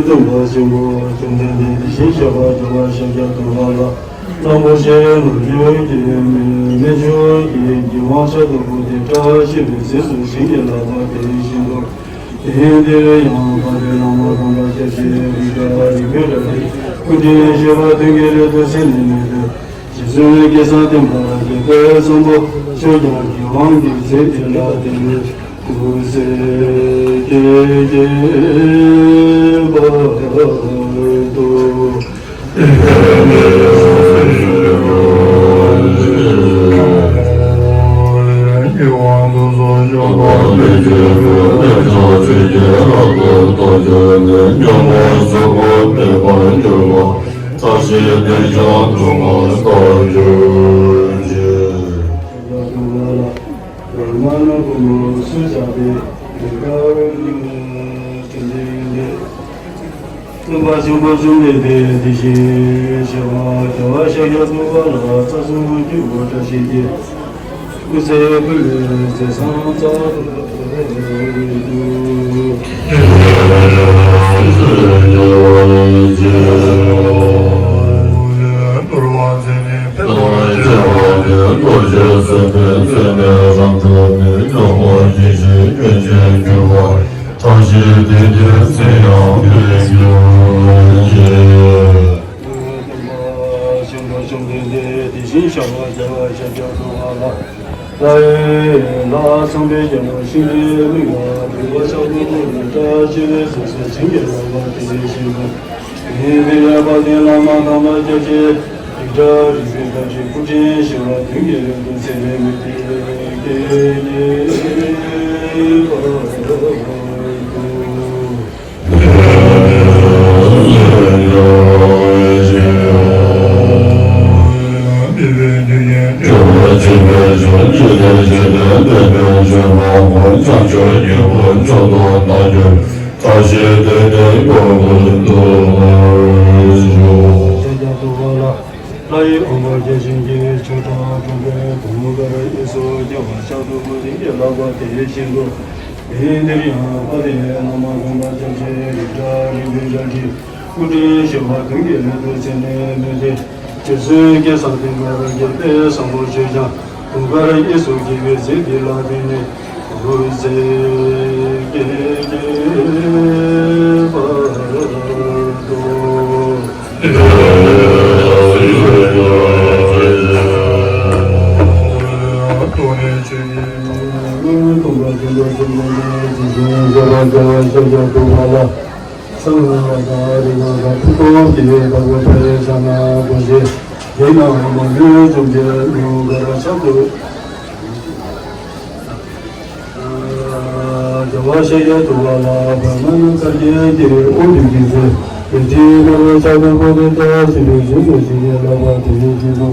སྟོན་པ་ཆེན་པོ་བཅོམ་ལྡན་འདས་དེ་བཞིན་གཤེགས་པ་རྒྱལ་བ་ཤཱཀྱ་ཐུབ་པ་ལ། གླང་པོ་ཆེ་ལུས་ཀྱི་མེ་ཆུ་གི་རྒྱལ་དབང་ཕྱག་དང་པོ་དེ་བཀྲ་ཤིས་པའི་རྗེས་སུ་བྱིན་གྱིས་བརླབས་པ་དེ་བཞིན་དུ། དེ་ཡང་འདིར་ཡང་དཔལ་ལྡན་བླ་མ་དམ་པ་སྐྱབས་རྗེ་རིགས་བདག་རིག་པའི་གྲགས་ཀྱིས་སྐུ་ཕྲེང་བཅུ་པ་དོན་གྱི་སླད་དུ་མཚན་ནས་མི་འདོད། རྗེ་བཙུན་སྐལ་བཟང་བསྟན་པ་རྒྱལ་པོས་བསམ་པ་ཆོས་ཀྱང་རྒྱལ་དབང་གི་མཛད་དེ་ལ་བརྟེན་ནས་སྐུ་ཚེ་བསྐལ་བརྒྱའི་བར་དུ། སྟོན་པ་ཆེན་པོ་བཅོམ་ལྡན་འདས་དེ་བཞིན་གཤེགས་པ་རྒྱལ་བ་ཤཱཀྱ་ཐུབ་པ་ལ་རྩ་གསུམ་སྤྱི་བོར་བཀྲ་ཤིས་ཀྱི་སྐུ་ཚེ་ཕུལ་བའི་མཛད་བཟང་རྩ་བ་ཏུ་ཆེན་པོ་བཅོམ་ལྡན་འདས་དེ་བཞིན་གཤེགས་པ་རྒྱལ་བ་ཤཱཀྱ་ཐུབ་པ་ལ། ལྷའི་ལྷ་ཚངས་པའི་རྒྱལ་པོ་ཤིང་རྟའི་མིག་ལ་དུད་འགྲོ་ཕྱག་ཏུ་ཕུལ་ནས་བཀྲ་ཤིས་པའི་རྗེས་སུ་བྱིན་གྱིས་བརླབས་པ་དེ་བཞིན་དུ། དེ་ཡང་དཔལ་ལྡན་བླ་མ་དམ་པ་སྐྱབས་རྗེ་རིགས་བདག་རིག་པའི་བདག་ཅག་སྐུ་ཕྲེང་བཞི་པ་དོན་གྱི་སླད་དུ་མཚན་ནས་མི་འདོད། ལྷའི་དབང་པོ་བརྒྱ་བྱིན་གྱིས་ཆོས་གྲྭ་གྲོང་པའི་དུང་དཀར་གཡས་སུ་བརྐྱང་བ་ཕྱག་ཏུ་ཕུལ་ཞིང་བཞིན་དུ། དེ་ཡང་འདིར་ཡང་དཔལ་ལྡན་བླ་མ་དམ་པ་སྐྱབས་རྗེ་རིགས་བདག་རིག་པའི་བདག་གིས་སྐུ་ཕྲེང་བཞི་པ་དོན་གྱི་སླད་དུ་མཚན་ནས་མི་འདོད། རྗེ་བཙུན་སྐལ་བཟང་བསྟན་པ་རྒྱལ་པོས་བཟང་པོ་ཆོས་ཀྱང་དུང་དཀར་གཡས་སུ་བརྐྱང་བའི་མཛད་དེ་ལ་བརྟེན་ནས་སྐུ་ཚེ་བསྐལ་བརྒྱའི་བར་དུ། རྒྱལ་བ་ཤཱཀྱ་ཐུབ་པ་ལ་པདྨ་ནི་བཀའ་བརྒྱད་ཀྱི་དབུ་འདུས་ཀྱི་ཚེ། རིན་ཆེན་དཀར་པོའི་ཕྱག་དང་པོ་དེ་བཀྲ་ཤིས་པའི་རྗེས་སུ་བྱིན་གྱིས་བརླབས་པ་དེ་བཞིན་དུ།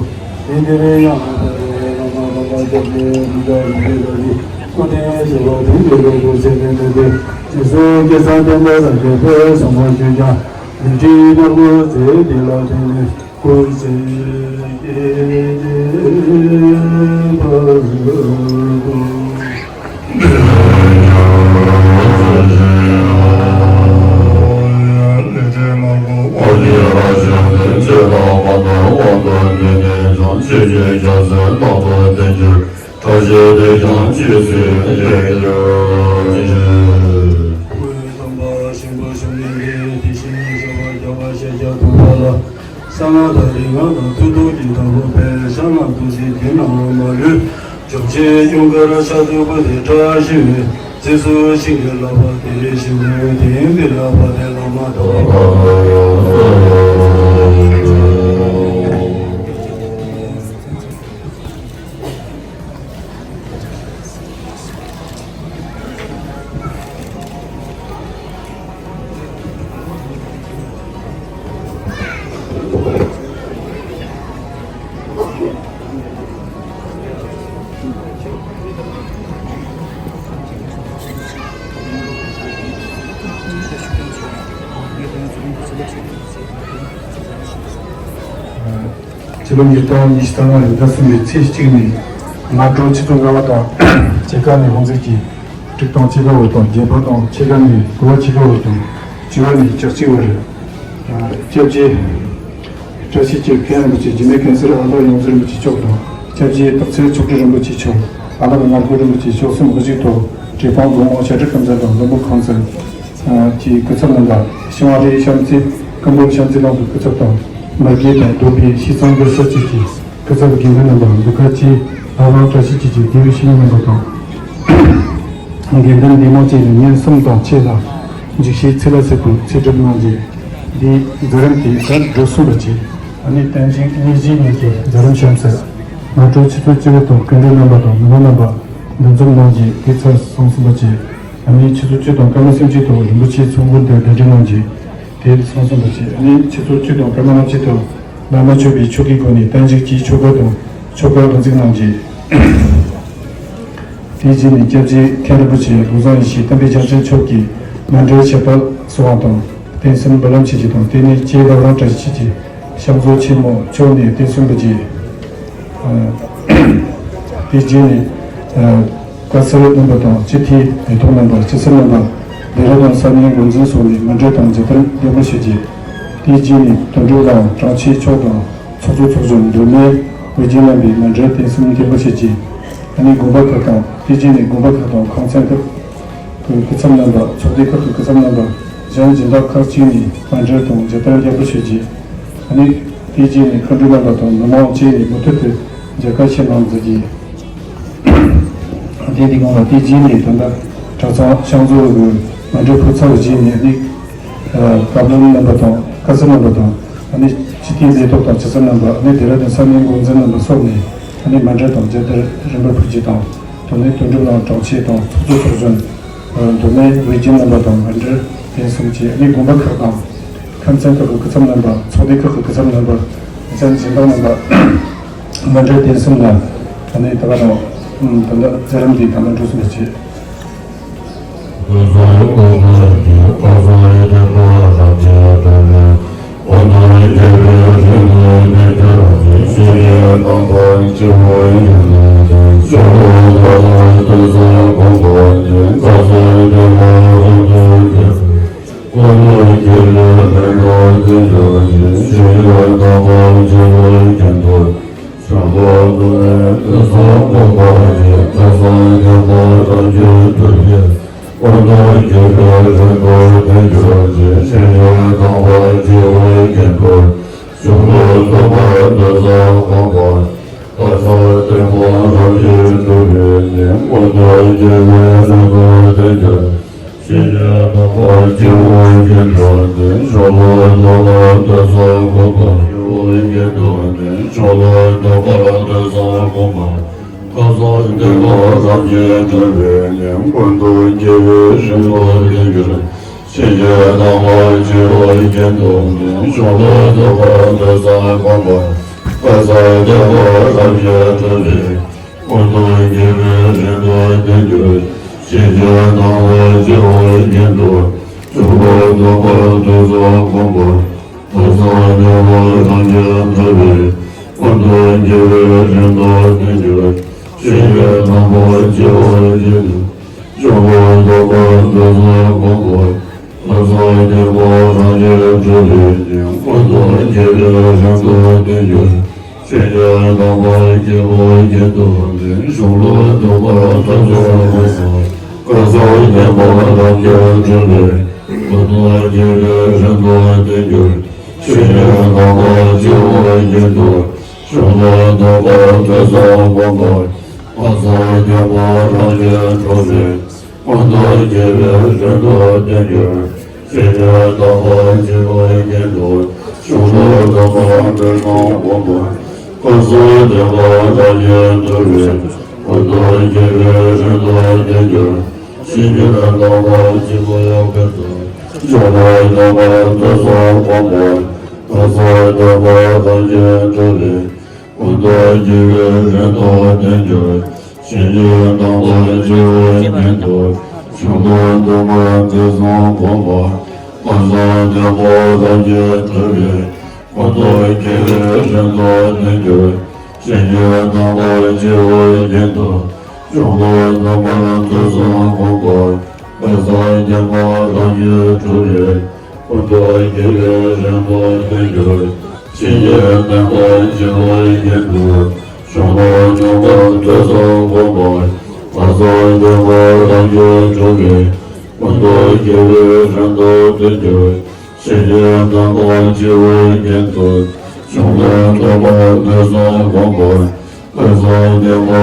དེ་འདིར་ཡང་དཔལ་ལྡན་བླ་མ་དམ་པ་སྐྱབས་རྗེ་རིགས་བདག་རིག་པའི་བདག་གིས་སྐུ་ཕྲེང་བཞི་པ་དོན་གྱི་སླད་དུ་མཚན་ནས་མི་འདོད། རྗེ་བཙུན་སྐལ་བཟང་བསྟན་པ་རྒྱལ་པོས་བཟང་པོ་ཆོས་ཀྱང་ལས་ཁྲིམས་ལྔ་པོའི་མཛད་དེ་ལ་བརྟེན་ནས། སྐུ་ཚེ་བསྐལ་བརྒྱའི་བར་དུ། དམ་པ་ཆེན་པོ་བཅོམ་ལྡན་འདས་དེ་བཞིན་གཤེགས་པ་རྒྱལ་བ་ཤཱཀྱ་ཐུབ་པ་ལ། གསང་སྔགས་དང་རིག་སྔགས་དང་མཐུ་སྟོབས་ཀྱི་བདག་པོ་དཔལ་ཤར་ལ་རྡོ་རྗེ་དུས་ནམ་མ་ལུས། བཅོམ་ཞིང་སྐྱོང་གར་ཕྱག་ཏུ་ཕུལ་ཏེ་བཀྲ་ཤིས་པའི་རྗེས་སུ་བྱིན་གྱིས་བརླབས་པ་དེ་བཞིན་དུ། དེ་ཡང་འདིར་དཔལ་ལྡན་བླ་མ་དམ་པ། ལོ་ཉིས་སྟོང་ཉི་ཤུ་རྩ་ལྔ་ཡི་ཟླ་གསུམ་པའི་ཚེས་གཅིག་ནས་སྔ་དྲོ་ཆུ་ཚོད་ལྔ་པ་དང་ཕྱེད་ཀ་ནས་དབུ་འཛུགས་ཀྱིས་སྒྲིག་སྟངས་ཆེ་ཁག་བོ་དང་རྒྱལ་ཕམ་དང་ཕྱེད་ཀ་ནས་གོ་བ་ཆེ་ཁག་བོ་དང་བཅུ་པ་ནས་ལྕགས་གཅིག་བར། ཨ། སྐྱབས་རྗེ་བཀྲ་ཤིས་ཀྱི་མཁན་རིན་པོ་ཆེ་འཇིགས་མེད་མཁན་ཟུར་ཨ་ལགས་ཡོངས་འཛིན་རིན་པོ་ཆེ་མཆོག་དང་། སྐྱབས་རྗེ་སྟག་འཚེར་མཆོག་སྤྲུལ་རིན་པོ་ཆེ་མཆོག་ཨ་ལགས་ངར་སྒོར་རིན་པོ་ཆེ་མཆོག་གསུམ་དབུ་བཞུགས་ཐོག་གྲོས་ཁང་དགོན་དབང་བཤད་སྒྲུབ་ཁང་ཚན་དང་བློན་པོ་ཁང་ཚན། ཨ། གྱི་སྐུ་ཚབ་རྣམ་པ། ཤིང་བ་རི་བྱམས་བརྩེ། ཀུན་འབུམ་བྱམས་བརྩེ་གླིང་གི་སྐུ་ཚབ་དང་། མི་དགེ་དང་རྡོ་སྦིས་ཤིས་ཚང་གི་སྲིད་སྤྱི་གི་སྐུ་ཚབ་དགེ་འདུན་རྣམ་པ། འདི་ག་ཅི་ལྷ་རམས་བཀྲ་ཤིས་ཀྱི་ཅིག་དགེ་བའི་བཤེས་གཉེན་རྣམ་པ་དང་། དགེ་འདུན་འདུས་མང་བཅས་ནས་ཉིན་གསུམ་དང་ཕྱེད་ལ་འཇིགས་བྱེད་ཚེ་ལ་ཟེར་བའི་ཚེ་སྒྲུབ་གནང་རྗེས། འདིའི་མཛད་རིམ་དེ་ད་འགྲོ་སོང་ལ་བཅས། ཨ་ནི་བསྟན་འཛིན་གཉིས་བཞི་གཉིས་ཀྱི་མཛད་རིམ་གཤམ་གསལ། སྔ་དྲོ་ཆུ་ཚོད་བཅུ་པ་དང་སྐུ་མགྲོན་རྣམ་པ་དང་མི་མང་རྣམ་པ་འདུ་འཛོམས་གནང་རྗེས་དེ་ཚར་སོང་ཟིན་པ་བཅས། ཨ་ནི་ཆུ་ཚོད་བཅུ་དང་སྐར་མ་སུམ་ཅུ་ཐོག་རིན་པོ་ཆེ་ཚོགས་མགོན་དུ་གདན་འདྲེན་གནང་རྗེས་དེ་སོང་ཟིན་པ་བཅས། ཨ་ནི་ཆུ་ཚོད་བཅུ་དང་སྐར་མ་ལྔ་བཅུ་ཐོག་བླ་མ་མཆོད་པའི་ཆོ་གའི་སྒོ་ནས་བསྟན་བཅོས་ཀྱི་ཆོ་ག་དང་ཆོ་ག་དབུ་འཛུགས་གནང་རྗེས། དེའི་རྗེས་ནས་སྐྱབས་རྗེ་མཁན་རིན་པོ་ཆེ་བློ་བཟང་ཡེ་ཤེས་བསྟན་པའི་རྒྱལ་མཚན་མཆོག་གིས་མཎྜལ་ཆད་པ་གསོལ་བ་དང་རྟེན་གསུམ་འབུལ་ལམ་བྱེད་རྒྱུ་དང་། དེ་ནས་རྗེ་བླ་བྲང་བཀྲ་ཤིས་འཁྱིལ་གྱིས་ཤམ་བཟོ་ཆེན་མོ་མཆོག་ནས་རྟེན་གསུམ་འབུལ་རྗེས། ཨ། དེའི་རྗེས་ནས། ཨ། བཀའ་ཟུར་རྣམ་པ་དང་སྤྱི་འཐུས་མི་ཐོག་རྣམ་པ། སྤྱི་ཟུར་རྣམ་པ། སྡེ་ར་ལྡུན་ས་གནས་འགོ་འཛིན་སོགས་ནས་མཎྜལ་དང་མཇལ་དར་རྒྱས་འབུལ་ཞུས་རྗེས། དེའི་རྗེས་ནས་དོན་གྲུབ་ལགས་དྲུང་ཆེ་མཆོག་དང་ཚོགས་གཙོ་ཚོགས་གཞོན་མདོ་སྨད་དབུས་རྒྱུན་རྣམ་པས་མཎྜལ་རྟེན་གསུམ་རྒྱས་འབུལ་ཞུས་རྗེས། ཨ་ནི་དགོན་པ་ཁག་དང་། དེའི་རྗེས་ནས་དགོན་པ་ཁག་དང་ཁང་ཚན་ཁག་གི་སྐུ་ཚབ་རྣམ་པ། ཚོགས་སྡེ་ཁག་གི་སྐུ་ཚབ་རྣམ་པ། གཞན་སྦྱིན་བདག་ཁག་ཅིག་ནས་མཎྜལ་དང་མཇལ་དར་རྒྱས་འབུལ་ཞུས་རྗེས། ཨ་ནི་དེའི་རྗེས་ནས་མཁའ་འགྲོ་རྣམ་པ་དང་མི་མང་བཅས་ནས་མུ་མཐུད་དུ་མཇལ་ཁ་ཆེ་གནང་མཛད་རྗེས། དེ་འདི་གོང་ལ་དེའི་རྗེས་ནས་ད་ལྟ་གྲྭ་ཚང་ཤང་ཚོ་གི་མཎྜལ་ཕུལ་ཚར་བའི་རྗེས་ནས་ནི། ཨ། བཀའ་བློན་རྣམ་པ་དང་བཀའ་ཟུར་རྣམ་པ་དང་། ཨ་ནི་སྤྱི་འཐུས་ལས་ཐོག་དང་སྤྱི་ཟུར་རྣམ་པ། ཨ་ནི་སྡེ་ར་ལྡུན་ས་གནས་འགོ་འཛིན་རྣམ་པ་སོགས་ནས། ཨ་ནི་མཎྜལ་དང་མཇལ་དར་རིམ་པར་ཕུལ་རྗེས་དང་། དེ་ནས་དོན་གྲུབ་ལགས་དྲུང་ཆེ་དང་ཚོགས་གཙོ་ཚོགས་གཞོན། ཨ། མདོ་སྨད་དབུས་རྒྱུན་རྣམ་པ་དང་མཎྜལ་རྟེན་གསུམ་བཅས། ཨ་ནི་དགོན་པ་ཁག་དང་ཁང་ཚན་ཁག་གི་སྐུ་ཚབ་རྣམ་པ། ཚོགས་སྡེ་ཁག་གི་སྐུ་ཚབ་རྣམ་པ། གཞན་སྦྱིན་བདག་རྣམ་པ། མཎྜལ་རྟེན་གསུམ་ལ། ཨ་ནི་ད་ག་རང་། ཨ། ད་ལྟ་མཛད་རིམ་འདི་ད་ལྟ་འགྲོ་སོང་ལ་བཅས། ཀུན་ཏུ་དགེ་བའི་རིམ་གྲོ་བསྟན་གྱུར། གཤིན་རྗེའི་རྣམ་པར་རྒྱལ་བའི་རྒྱན་དུ། གཞུང་ལུགས་རྣམ་པར་ཐོས་བསམ་སྒོམ་པར། དཔལ་བཟང་མགོན་པོ་རང་གིས་སྒྲུབ་པའི། ཀུན་ཏུ་དགེ་བའི་རིམ་གྲོ་བསྟན་གྱུར། གཤིན་རྗེའི་རྣམ་པར་རྒྱལ་བའི་རྒྱན་དུ། གཞུང་ལུགས་རྣམ་པར་ཐོས་བསམ་སྒོམ་པར། དཔལ་བཟང་མགོན་པོ་རང་གིས་སྒྲུབ་པའི། ཀུན་ཏུ་དགེ་བའི་རིམ་གྲོ་བསྟན་གྱུར། གཤིན་རྗེའི་རྣམ་པར་རྒྱལ་བའི་རྒྱན་དུ། གཞུང་ལུགས་རྣམ་པར་ཐོས་བསམ་སྒོམ་པར། དཔལ་བཟང་མགོན་པོ་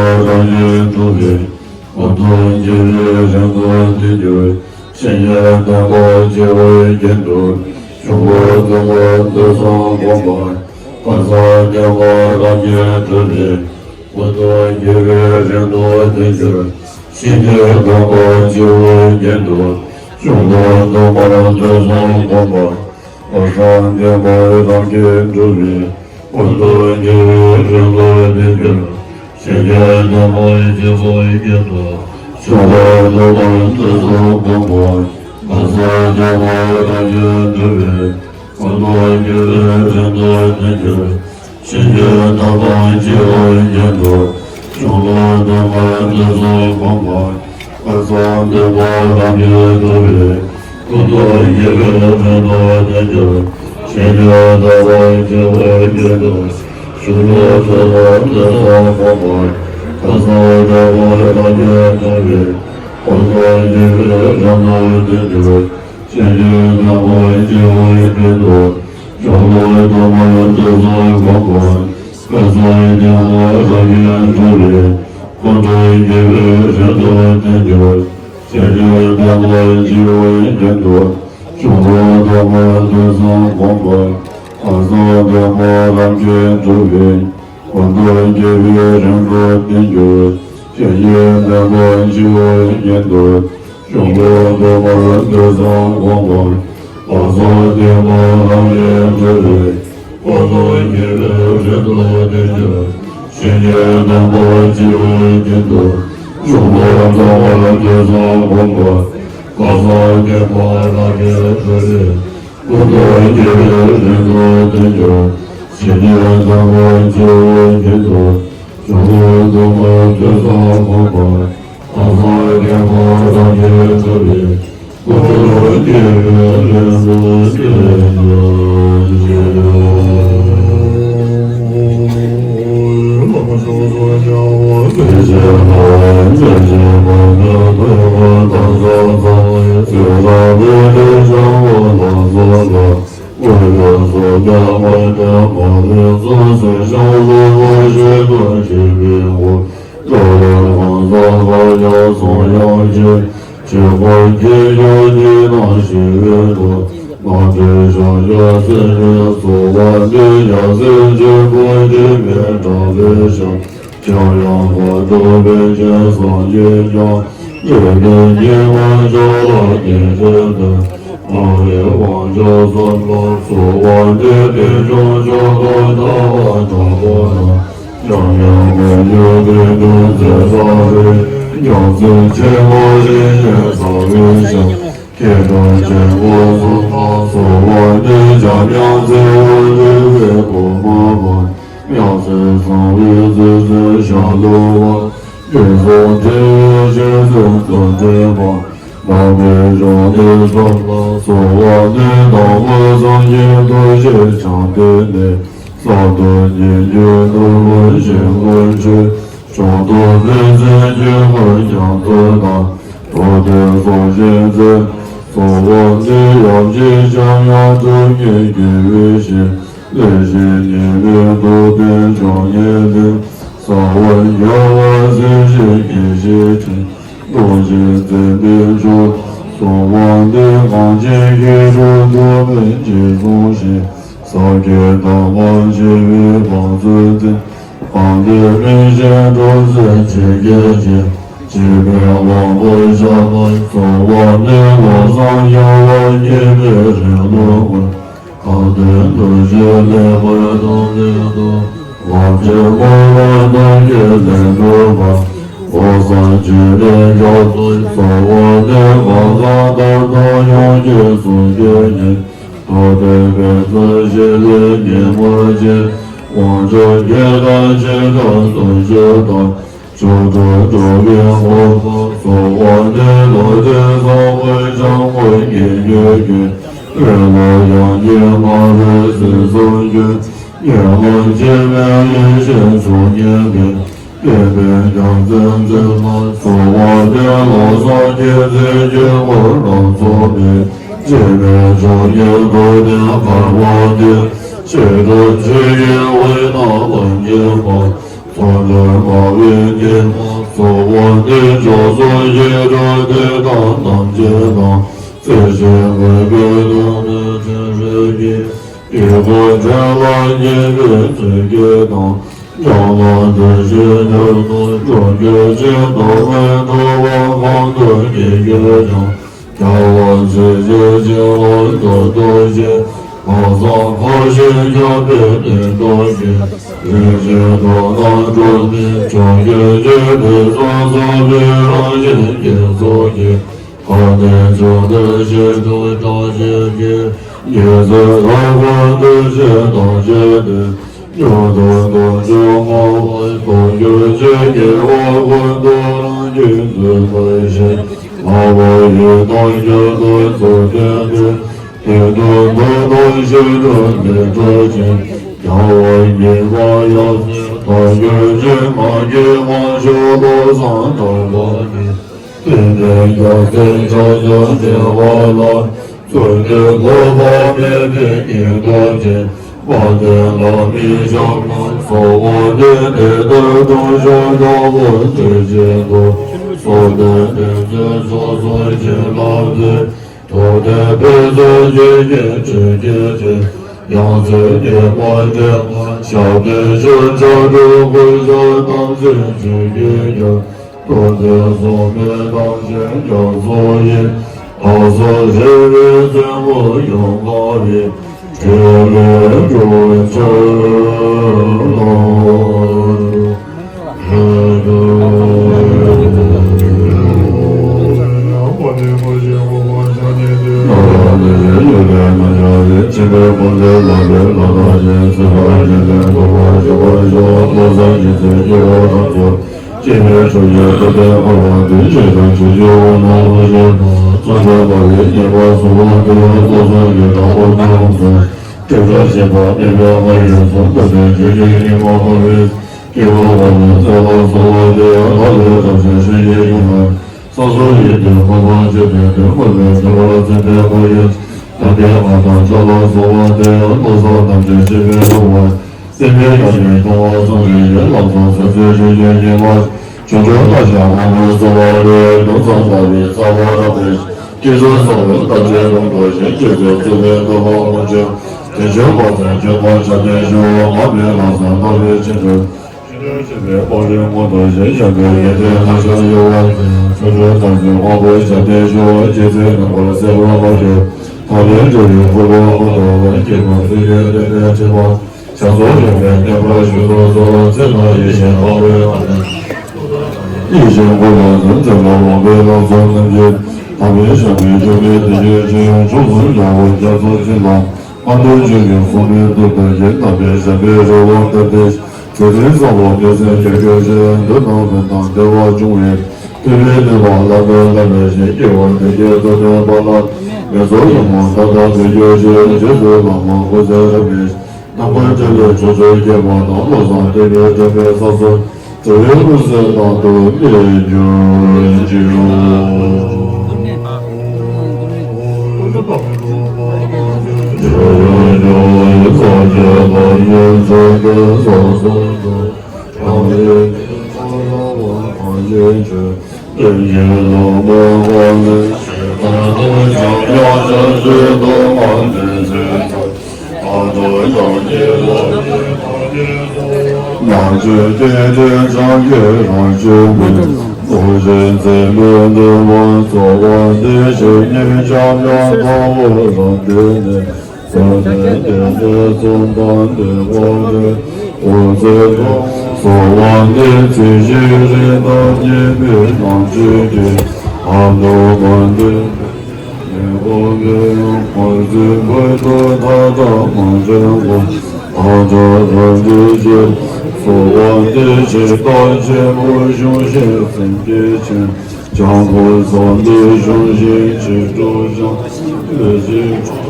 རང་གིས་སྒྲུབ་པའི། ཀུན་ཏུ་དགེ་བའི་རིམ་གྲོ་བསྟན་གྱུར། གཤིན་རྗེའི་རྣམ་པར་རྒྱལ་བའི་རྒྱན་དུ། གཞུང་ལུགས་རྣམ་པར་ཐོས་བསམ་སྒོམ་པར། དཔལ་བཟང་མགོན་པོ་རང་གིས་སྒྲུབ་པའི། ཀུན་ཏུ་དགེ་བའི་རིམ་གྲོ་བསྟན་གྱུར། གཤིན་རྗེའི་རྣམ་པར་རྒྱལ་བའི་རྒྱན་དུ། གཞུང་ལུགས་རྣམ་པར་ཐོས་བསམ་སྒོམ་པར། དཔལ་བཟང་མགོན་པོ་རང་གིས་སྒྲུབ་པའི། ཀུན་ཏུ་དགེ་བའི་རིམ་གྲོ་བསྟན་གྱུར། གཤིན་རྗེའི་རྣམ་པར་རྒྱལ་བའི་རྒྱན་དུ། གཞུང་ལུགས་རྣམ་པར་ཐོས་བསམ་སྒོམ་པར། དཔལ་བཟང་མགོན་པོ་རང་གིས་སྒྲུབ་པའི། ཀུན་ཏུ་དགེ་བའི་རིམ་གྲོ་བསྟན་གྱུར། གཤིན་རྗེའི་རྣམ་པར་རྒྱལ་བའི་རྒྱན་དུ། གཞུང་ལུགས་རྣམ་པར་ཐོས་བསམ་སྒོམ་པར། དཔལ་བཟང་མགོན་པོ་རང་གིས་སྒྲུབ་པའི། ཀུན་ཏུ་དགེ་བའི་རིམ་གྲོ་བསྟན་གྱུར། གཤིན་རྗེའི་རྣམ་པར་རྒྱལ་བའི་རྒྱན་དུ། གཞུང་ལུགས་རྣམ་པར་ཐོས་བསམ་སྒོམ་པར། དཔལ་བཟང་མགོན་པོ་རང་གིས་སྒྲུབ་པའི། ཀུན་ཏུ་དགེ་བའི་རིམ་གྲོ་བསྟན་གྱུར། གཤིན་རྗེའི་རྣམ་པར་རྒྱལ་བའི་རྒྱན་དུ། གཞུང་ལུགས་རྣམ་པར་ཐོས་བསམ་སྒོམ་པར། དཔལ་བཟང་མགོན་པོ་རང་གིས་སྒྲུབ་པའི། ཀུན་ཏུ་དགེ་བའི་རིམ་གྲོ་བསྟན་གྱུར། གཤིན་རྗེའི་རྣམ་པར་རྒྱལ་བའི་རྒྱན་དུ། གཞུང་ལུགས་རྣམ་པར་ཐོས་བསམ་སྒོམ་པར། དཔལ་བཟང་མགོན་པོ་རང་གིས་སྒྲུབ་པའི། ཀུན་ཏུ་དགེ་བའི་རིམ་གྲོ་བསྟན་གྱུར། གཤིན་རྗེའི་རྣམ་པར་རྒྱལ་བའི་རྒྱན་དུ། གཞུང་ལུགས་རྣམ་པར་ཐོས་བསམ་སྒོམ་པར། དཔལ་བཟང་མགོན་པོ་རང་གིས་སྒྲུབ་པའི། ཀུན་ཏུ་དགེ་བའི་རིམ་གྲོ་བསྟན་གྱུར། གཤིན་རྗེའི་རྣམ་པར་རྒྱལ་བའི་རྒྱན་དུ། གཞུང་ལུགས་རྣམ་པར་ཐོས་བསམ་སྒོམ་པར། དཔལ་བཟང་མགོན་པོ་རང་གིས་སྒྲུབ་པའི། ཀུན་ཏུ་དགེ་བའི་རིམ་གྲོ་བསྟན་གྱུར། གཤིན་རྗེའི་རྣམ་པར་རྒྱལ་བའི་རྒྱན་དུ། གཞུང་ལུགས་རྣམ་པར་ཐོས་བསམ་སྒོམ་པར། དཔལ་བཟང་མགོན་པོ་རང་གིས་སྒྲུབ་པའི། ཀུན་ཏུ་དགེ་བའི་རིམ་གྲོ་བསྟན་གྱུར། ཐུབ་པའི་ཕན་ཚུན་ཞི་བའི་ཉིན་མོར་བྱེད། དབང་ཕྱུག་སྐྱེ་འགྲོ་ཆེ་ཕྲ་དུང་ཕྱུར་དང་། ཆོ་འཕྲུལ་འགྲོ་བའི་དབང་པོ་སོགས་པ་སྟེ། ལོ་ཆེན་ཚོགས་དཔོན་སྐྱབས་མགོན་དགེ་བསྐོས་ཀྱིས། རེ་ལ་ཡང་བསྐྱེད་སྔགས་པས་གསོལ་ཚོགས་མཆོད། ཉོན་མོངས་སྐྱེ་མེད་ཡེ་ཤེས་མཆོག་བརྙེས་པའི། བསྟན་པའི་རྒྱལ་མཚན་འཛིན་པ་ཚོགས་པ་སྟེ། ལོ་གསུམ་རྒྱལ་སྲིད་ཆོས་འཁོར་ལ་ཚོགས་པའི། སྤྱན་རས་མཆོག་བརྙེས་ཐུབ་བསྟན་གར་པ་སྟེ། ཆོས་སྒྲུབ་ཆོས་ཀྱི་དབུས་ན་དབང་བསྐྱེད་པ། ཚོགས་འདུར་དམའ་བའི་སྐྱེས་བུ་ཚོགས་པ་སྟེ། མཆོག་གསུམ་ཞི་ཁྲོ་དེ་དག་ཐམས་ཅད་དང་། རྩེ་གཅིག་འོད་སྐུ་སྟོང་ཐུན་འཕྲིན་རིགས་ཀྱི། དཀྱིལ་འཁོར་ཕྲིན་ལས་བརྙེས་པའི་མཛོད་བརྒྱད་དང་། ཡང་དག་འདུ་ཤེས་མྱུར་དུ་འགྲུབ་གྱུར་ཅིག། ཐུབ་པའི་ཐུབ་པ་གང་དུ་བསྐྱེད་གྱུར་ཀྱང་། རྒྱལ་བ་སྲས་བཅས་བྱིན་རླབས་འགྲུབ་ཐུབ་ཅིག། ཁམས་གསུམ་འཁོར་བཅས་ཁྱབ་པའི་བདེ་སྟོབས་ཀྱིས། རིན་ཆེན་དོན་རྣམས་འགྲུབ་པའི་མཆོག་གྱུར་ཅིག། དུས་གསུམ་རྩོམ་པའི་རང་བཞིན་དགེ་ཚོགས་ཀྱིས། གང་དེ་བྱུང་དུས་ཤིན་ཏུ་གྲངས་ཅན་གྱི། རྒྱལ་སྲས་ལྷ་དཀར་འདུ་བྱེད་ཐམས་ཅད་དེ། མྱུར་དུ་དོན་བྱུང་བསྔོ་བ་ཐོབ་གྱུར་ཅིག། དགེ་བ་ཀུན་ཏུ་རང་གིས་བསྩལ་པར་བཞེད། ལྷག་པར་ཡི་དམ་མཆོག་ཏུ་གཙོ་བསྟེན་ཏེ། དུས་གསུམ་མཐུ་སྟོབས་ཞི་ཁྲོ་ལས་སྒྲོལ་ཅིང་། རྒྱལ་བ་དགྱེས་པ་ཡབ་སྲས་ཐོབ་གྱུར་ཅིག། ངག་གི་དབང་ཕྱུག་བློ་བཟང་གྲགས་པ་ནི། བསྟན་པའི་རྒྱལ་མཚན་མཆོག་ཏུ་གྲགས་པ་ལ། བརྩོན་འགྲུས་ལྷོད་པ་མེད་པའི་སྙིང་སྟོབས་ཅན། དཔལ་ལྡན་ལྷ་མིའི་ཞབས་ལ་སོགས་པ་སྟེ། དེ་ལྟར་སྟོང་ཕྲག་ཁྲག་འབུམ་དུས་གཅིག་ཏུ། གསོལ་འདེབས་བསྟན་འཛིན་ཕྱོགས་སུ་བྱིན་རླབས་མཛད། ཐུབ་བསྟན་ཕུན་སུམ་ཇི་བཞིན་སྤྲུལ་སྐྱེས་ཆེ། ཡང་སྲིད་དགྱེས་པ་འདྲེན་པ་ཞབས་བརྟན་ཕྱུར་ཕྱུར་འགྲོ་ཀུན་ཤོག་དམ་ཚིག་ཆོས་ཀྱི་རྒྱལ། ཐུབ་བསྟན་སྲུང་མའི་དམ་ཅན་རྒྱ་མཚོ་ཡི། ལྷ་ས་རི་བོའི་བཙན་པོ་ཡོངས་དགའ་བའི། ཕྲིན་ལས་འགྲུབ་ཕྱིར་ལོ། སྐྱེས་མའི་ཕྲུ་གུ་ཐུབ་པའི་འཁོར་བ་འདུལ་ཕྱིར་ལོ། བརྩོན་འགྲུས་སྤངས་པའི་སྙིང་པོ་གསུམ་པོ་སྟེ། བློ་བཟང་གི་དྲག་པོ་སྙིང་པོ་གསུམ། སྤྲིན་བྲལ་ཞིང་པ་མེད་པའི་དབང་ཡོད་གསུམ། ཐུབ་བསྟན་ཆོས་ཀྱི་སྙིང་པོ་ལྔ་ཡོད་གསུམ། སྐྱེས་བུ་དབང་པོའི་རྩལ་ལ་གསོལ་བ་འདེབས། ལྷ་ལས་རབ་བྱུང་ཆོས་ཀྱི་སྙིང་པོ། ས་གསུམ་ཡི་དུས་འཁོར་དང་བཅས་པའི་དོན། མངོན་པར་འགྲུབ་པར་བརྩོན་པའི་དཔལ་ཡོན། ལྷ་ལྡན་ཨ་ཏི་ཤ་ལ་གསོལ་བ་འདེབས། བློ་བཟང་རྣམ་དཔྱོད་སྤྱི་བོའི་གཙུག་ལག་ཁང་། སེམས་དཔའི་ཡབ་ཡུམ་སྟོང་བ་ཚང་བའི་ཡུལ། ལམ་བཟང་ས་ཚུལ་ཆོས་ཀྱི་སྙིང་པོ། ཆོ་འཕྲུལ་རྟ་ཞབས་དབང་པོའི་གཙོ་བོ་རེད། ལུགས་བཟང་ལྟ་བའི་རྩ་བ་རབ་སྤེལ། སྐྱེ་ཚུལ་གསང་བའི་རྟ་དྲེལ་ལུང་རྟོགས་ཤིང་། སྤྱོད་ཚུལ་རྩུབ་པའི་རྟ་ཕག་དབང་ཕྱུག་དེ་ཆོས་འབག་བཙོང་སྐྱོན་སྤོང་ཞབས་བརྟན་ཞུ། མ་སྨད་ལམ་བཟང་ལྟ་བའི་ཆོ་འཕྲུལ། ཆོས་སྒྲོན་ཆེན་པོའི་དཔལ་རིར་མངོན་དུ་བཞེངས། འཇམ་དཔལ་གྱི་རྟེན་ལྷ་ཤར་གཡུ་བ། ཆོ་འཕྲུལ་རྟ་མཛད་དབང་པོའི་ཞབས་བརྟན་ཞུ། རྗེ་བཙུན་རྣམ་པར་གསལ་བའི་དཔལ་གྱུར། ཐབས་མཁས་འགྲོ་བའི་འཁོར་ལོ་མངོན་དུ་བསྒྲོལ། སྐྱེ་ཁམས་སྲིད་པའི་བདེ་བའི་ཁྲི་པ། ཕྱག་རྫོགས་ཡོན་ཏན་བརྟན་པར་བཞུགས་སུ་གསོལ། ཚེ་ན་ཡིད་བཞིན་དགའ་བའི་ཨ་ནེ། ཡིད་བཞིན་འཁོར་ལོ་འཛིན་མཛད་ལ་དབང་པོའི་ལྷ་ཚོགས་རྣམས་ཀྱིས། དམ་པའི་ཞབས་ཀྱི་སྐྱོང་བའི་བདེ་སྐྱིད་ཅན། མཆོག་གསུམ་ཡང་དག་རྒྱ་མཚོ་ཆེན་པོ། ཨ་ནུ་ཆོས་ཀྱི་གསུང་རྣོན་གདུགས་དཀར་གྱིས། རྣམ་པའི་ཞབས་པད་རོལ་པར་བརྡབས་ཏེ། འགྲོ་དོན་བསམ་པ་མེད་ཚད་ཁྱབ་གྱུར་ཅིག། འདོད་དང་དོན་དང་འབྲེལ་བར་འབྱུང་བའི། ཐུབ་པའི་ནུས་པ་བླ་མེད་བླ་མེད་ཅིག། སྐྱེ་བ་འདི་ཉིད་ཐོབ་པའི་བར་ན། ངན་སོང་ཡི་མུན་མཐའ་དག་འདས་གྱུར་ཅིག། རྗེ་བཙུན་བླ་མ་སྐུ་ཚེ་རབ་ནས། ནམ་མཁའ་འཕྲིན་ལས་ཕྱོགས་བཅུར་ཁྱབ་པ་དང་། བློ་བཟང་བསྟན་པའི་སྒྲོན་མེ་ས་གསུམ། འགྲོ་བའི་ཀུན་གསལ་དག་ཏུ་གནས་གྱུར་ཅིག། ནང་ཆོས་སྐད་དོད་སངས་རྒྱས་རང་བྱུང་བའི། རྡོ་རྗེ་འཛིན་པའི་འདུན་པ་རྫོགས་པ་འདི་ཕྱིར་ཉིད་འཇམ་དབྱངས་དཔའ་བོ་རང་གྲོལ་ནས། བོད་དུ་བསྟན་པའི་གཙུག་ཏོར་འདི་བོར་ཏེ། དབུ་རྩེ་དང་གསོལ་བ་འདེབས། ཚེ་གཅིག་རིང་དང་ཉི་མའི་ནང་བཞིན་གྱི། ཨ་ནུ་མ་འདི། དབང་པོའི་ཡང་འཁོར་ཚུལ་བོད་དུ་ད་ལྟ་མ་དྲན་གོ། ཨ་ཏྲ་ར་ཏྲ་ཅེས་གསོལ་བ་འདེབས་ཤིང་རྟགས་ཆེན་པོ་གཞུང་བཞིན་སེམས་བསྐྱེད་ཅིང་། བྱང་ཆུབ་སེམས་དཔའི་གཞུང་བཞིན་བྱིན་གྲོགས་ཀྱང་། འོད་ཟེར་འཕྲོ་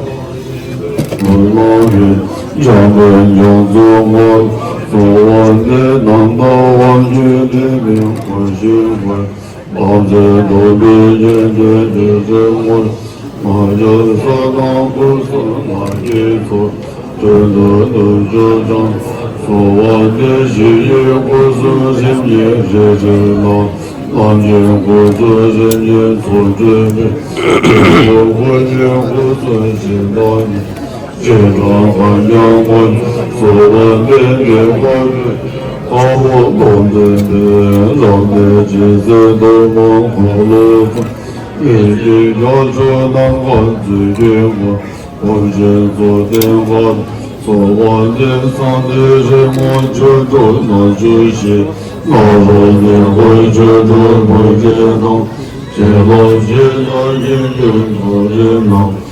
བའི་ལམ་རིམ་འཇམ་དཔལ་རྒྱ་མཚོའི་ངོར། གསོལ་བ་འདེབས་རྣམ་དག་དབང་ཕྱུག་འདྲེན་པའི་འཁོར་བཞིའི་དབུས། དམ་ཚིག་རྡོ་རྗེའི་གཉེན་གྱི་རྗེ་བཙུན་དངོས། མ་གྱུར་ས་དང་སྐུ་གསུམ་ལྷ་བརྒྱའི་ཚོགས། སྤྲུལ་སྐུ་ནུབ་ཕྱོགས་དང་། གསོལ་བ་འདེབས་ཞི་ཡི་སྐུ་གསུམ་སེམས་ཉིད་རིག་འཛིན་ལ། ལམ་གྱི་སྐུ་གསུམ་སེམས་ཉིད་ཚོགས་སྤྲུལ་པའི། དཀྱིལ་འཁོར་སྐུ་གསུམ་ཞིང་བདག་ཉིད། ཞེས་བྱ་གང་ཡང་སྔོན་གསོལ་བ་འདེབས་པའི་དཀའ་བའི་དཀའ་བ་སྤངས་ཏེ་འདིར་བཟང་པོའི་རྗེས་སུ་བདག་མ་འཁོར་ལོ་ཚང་། ལས་ཀྱི་རྒྱ་མཚོ་ནམ་མཁའ་མཛོད་ཀྱི་སྒོ། ཕུར་ཁྱིམ་མཚོ་སྟེང་ཁ་གསོལ་བ་འདེབས། གསང་འདུས་རི་དངོས་ཆོ་འཕྲུལ་སྣ་བཅུ་ཞིང་། ནག་རོ་ཉི་འོད་ཆོ་འཕྲུལ་ཕུར་ཁྱིམ་དང་། བྱེ་བ་བཞི་ལ་ཡིད་འགྱུར་མཐོ་རིས་རྣམས།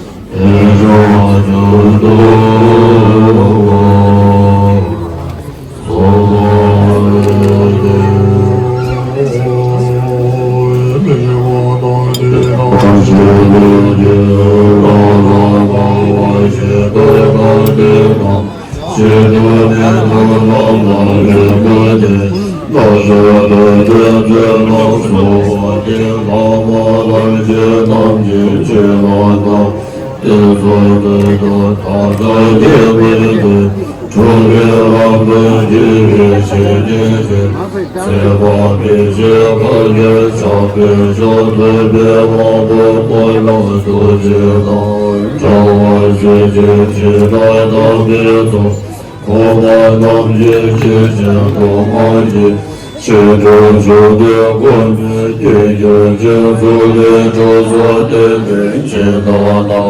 གོང་མ་རྣམས་ཀྱི་སྤྱི་ཆེན་ཐོག་མ་ཡིན། ཕྱི་དྲོ་ཆུ་སྟོད་དགོན་པའི་དཀྱིལ་འཁྱིལ་ཆེན་ཚོགས་ལས་གྲོགས་སུ་བསྟེན་པའི་ཕྱི་ནང་ནང་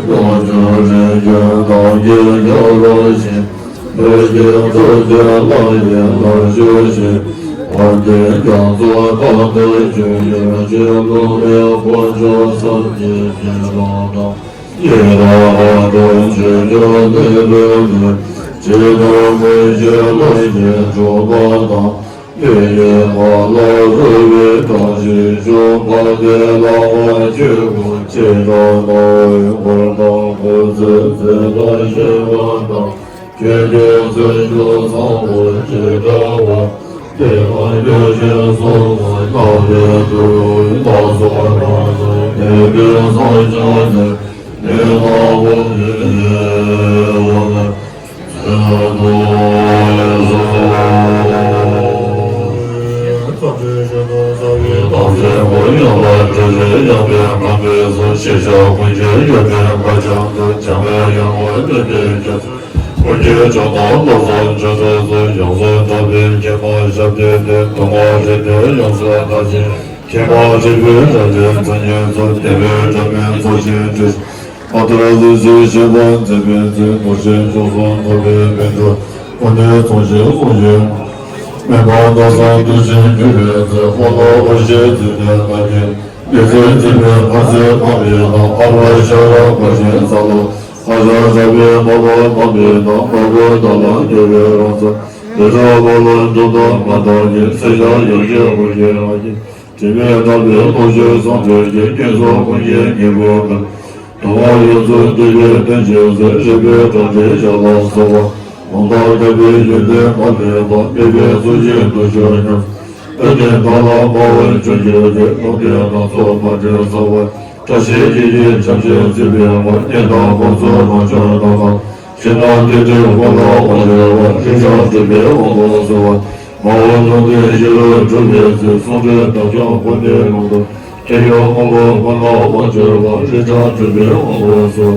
ལོ་རྒྱུས་རིམ་བྱོན་དང་རྒྱུན་སྐྱོང་རོལ་ཞིང་། བོད་ཀྱི་གཙུག་གི་ལྷ་ཡི་བླ་མཆོད་ཅིང་། དབང་ལྡན་རྒྱ་མཚོ་དཀར་ནག་ཆོས་འབྱུང་ཡུལ་གྱི་ལུང་བའི་དཀོན་མཆོག་སངས་རྒྱས་ཀྱི་ལུང་དང་། ཡི་དམ་མཁའ་འགྲོ་ཆོས་སྐྱོང་ནོར་བུ་རྣམས། ཇི་ལྟར་མོས་བཞིན་བླ་ཞིང་སྒྲུབ་པ་དང་། ལས་ཀྱི་མ་ལ་རོལ་བའི་བཀྲ་ཤིས་ཤོག། འཕགས་པའི་ལྷ་དབང་ཆོས་སྐུ་ཆེ་དང་ནོར་བུའི་འཁོར་དང་། འཁོར་ཚུལ་མཛད་པ་ཞི་བ་དང་། ཆོས་སྐྱོང་ཚུལ་ཁྲིམས་ཚང་བ་ཇི་ལྟ་བར། བསྟན་པ་རྒྱ་ཆེན་གསང་བ་རྣམ་པའི་ཐུགས། ལ་སོགས་རང་སངས་རྒྱས་པའི་སངས་རྒྱས་ནས། ནས་ལ་འོ་ཡེ་ཡེ་འོ་ལ། ཚེ་ལ་འདུ་བའི་སོ། ཚ་བའི་ཞོ་ནོར་ཚ་བའི་དྭངས་གསལ་གོ། ཡངས་པ་དྲི་ཞིམ་ཡངས་པའི་ཁམས་པའི་སོ། ཤེས་བྱ་ཀུན་གྱི་ཡོན་ཏན་མཁའ་ཁྱབ་ཏུ། འཇམ་པའི་དབྱངས་འོད་ལྡན་པའི་རྒྱ་མཚོ། ཀུན་གྱི་ལྕགས་སྟག་བློ་བཟང་མཆུ་ཏོ་སོགས། ཡོངས་སུ་གྲགས་པའི་སྐྱེད་མོས་ཞབས་བརྟན་ཏེ། གདུང་བ་རིགས་དྲུག་ཡོངས་སུ་དག་ཅིང་། མཁྱེན་པ་དྲུག་པོའི་རབ་ཏུ་མཚན་ཉིད་ཚོགས། བསྟན་པའི་སྒྲོན་མེ་རྫོགས་ཆེན་སྤྲུལ། མ་དར་ལུས་སུ་ཞེན་པ་མཛད་པའི་ཚེ། ནོར་སྲིད་མཆོག་གསུམ་ཐོབ་པའི་པཎ་གྲུབ། དངོས་གནས་ཚོགས་ཞིང་གཟུངས་ཞིང་། མེ་འབར་ནགས་གསེབ་རྡུལ་ཕྲན་འགྱུར་བའི་ཚེ། དཔའ་རླུང་འོད་ཞེན་རྫུས་ཏེ་ལྟ་བུའི། མི་ཚེ་འཛིན་པའི་མཁའ་སྤྱོད་འཕངས་པའི་ནང་། ཨ་རོ་ཤ་ར་བཀའ་བཞིན་ས་ལ། ཧ་ཤ་ཤ་བའི་མ་མོ་འཕངས་པའི་ནང་། མ་བུ་ད་ལ་འགྱུར་བའི་རང་ས། རི་ཁྲོད་ལོ་ལོན་འགྲོ་དོན་མ་དག་གི། སེར་ཤ་ཡོན་གྱི་འོད་ཀྱི་རང་བཞིན། དྲི་མེད་རང་བཞིན་ལོངས་སྤྱོད་སངས་རྒྱས་ཀྱི། དཀོན་མཆོག་ཀུན་གྱི་སྙིང་པོ་གང་། དུང་བ་ཡོངས་སུ་འདུས་པའི་སྟོན་ཆེན་ཟེར། རིག་པའི་གྲོགས་ཀྱི་ཞལ་ལ་གསོལ་བ། ལུང་དང་འདྲ་བའི་ཡོན་ཏན་མ་ལུས་པ། མེད་པའི་གཟུགས་ཅན་དུ་གྱུར་སྙམ། ཨེ་ཏེ་ཀ་ལ་མ་འོད་ཆུ་སྐྱོད་དེ། ལུང་བསྟན་སྣ་ཚོགས་མ་འདྲེས་གསལ་བ། བཀྲ་ཤིས་ཀྱི་རྒྱལ་ཁྱབ་བཞིན་གཟིགས་པའི་དབང་། གཉེན་དང་བང་མཛོད་རང་བྱོན་དག་དང་། ཞིང་རྣམས་བདེ་དྲོད་ཧོ་ལ་ཧོ་རེ་བ། རི་བྱང་འགྲིམ་པའི་དབང་པོ་གསོལ་བ། མ་འོངས་ལུང་བསྟན་ཞི་ལུས་འགྲུབ་པའི་ཚེ། གསུང་སྒྲོས་འདབ་ལྗོངས་ཀུན་ནས་ཀློང་དུ། ཁྱེད་ཡོངས་དངོས་པོ་ཧོ་ལ་དབང་བསྒྱུར་བ། རི་བྱང་འགྲིམ་པའི་དབང་པོ་གསོལ།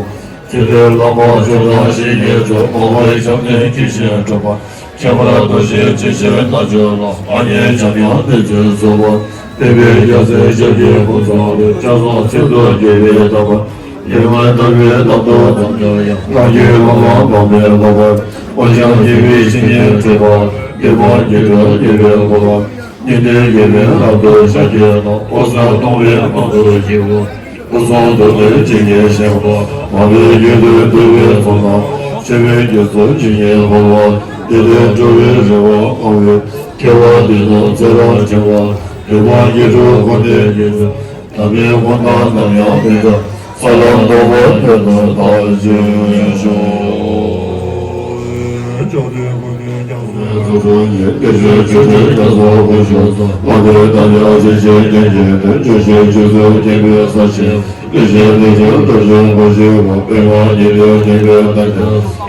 ཚེ་འདིར་བླ་མ་མཆོག་དང་བཤེས་གཉེན་མཆོག། མ་འོངས་བྱམས་ནི་ཁྱེད་བཞིན་འགྲུབ་པ། ཁྱད་པར་དུ་ཞིག་ཇི་ཕྱིར་ན་བྱོན་ལ། ང་ཉིད་འཇམ་དབྱངས་བསྟན་འཛིན་གསོལ་བ། བསྟན་པའི་རྒྱལ་སྲས་ཞབས་ཀྱི་འཕགས་ཚོགས་ལས། སྐྱབས་སོགས་ཚིག་ཏུ་བརྗོད་པའི་བརྡ་པ། ཡིད་སྨོན་བཏབ་པའི་ལམ་དུ་འཛོམས་ཀྱང་ཡང་། རང་རྒྱུད་ལམ་ལ་བབས་པའི་བསླབ་པ། དབུ་ཞྭ་རྒྱས་པའི་བཤེས་གཉེན་གྲུབ་པ། སྡིག་སྤོང་སྒྱུ་འཕྲུལ་རྒྱས་པའི་གོ་འཕང་། གཉིས་ལྡན་རྒྱལ་པོའི་བླ་མཚོ་ཤར་གྱི་ནང་། འོད་གསལ་སྟོང་པའི་ངང་དུ་གཤེགས་སོ། སྐུ་གསུང་ཐུགས་ལས་ཇི་སྙེད་བཤད་པ། མ་འོངས་པའི་དུས་ལ་འདུལ་བའི་ཚོགས་དང་། ཆོས་ཀྱི་རྒྱ་མཚོ་ཇི་སྙེད་འབར་བ། དེ་ལས་འགྲོ་བའི་རེ་བ་སྐོང་བའི། སྐྱེ་བ་འདི་ནི་ཚེ་རབས་བྱིན་པ། འདོད་པ་དགེ་ཕྲུག་དཀོན་གྱི་རྒྱུད་དུ། དམ་པའི་སྐུ་རྣམས་ནམ་ཡང་མི་འབྲལ། ས་ལམ་རྟོགས་པ་ཕན་ཚུན་བདག་གཅེས་ཤོག། བཅོམ་ལྡན་འདས་ཀྱི་སྐུ་ཚེ་ཁྲི་ཕྲག་བརྒྱ་ཟླ་གོང་ཞུ། བླ་མའི་བདག་ཉིད་རིན་ཆེན་གཏེར་གྱི་དོན། བརྗོད་བྱའི་བཅུད་ཚུལ་རྒྱས་པའི་ས་ཆེན། ལེགས་བཤད་ལེགས་བཤད་སྟོབས་ཆེན་དགོངས་གཅིག་པ། པདྨ་ཉི་ཟླའི་བརྙེས་པའི་རྣམ་ཐར།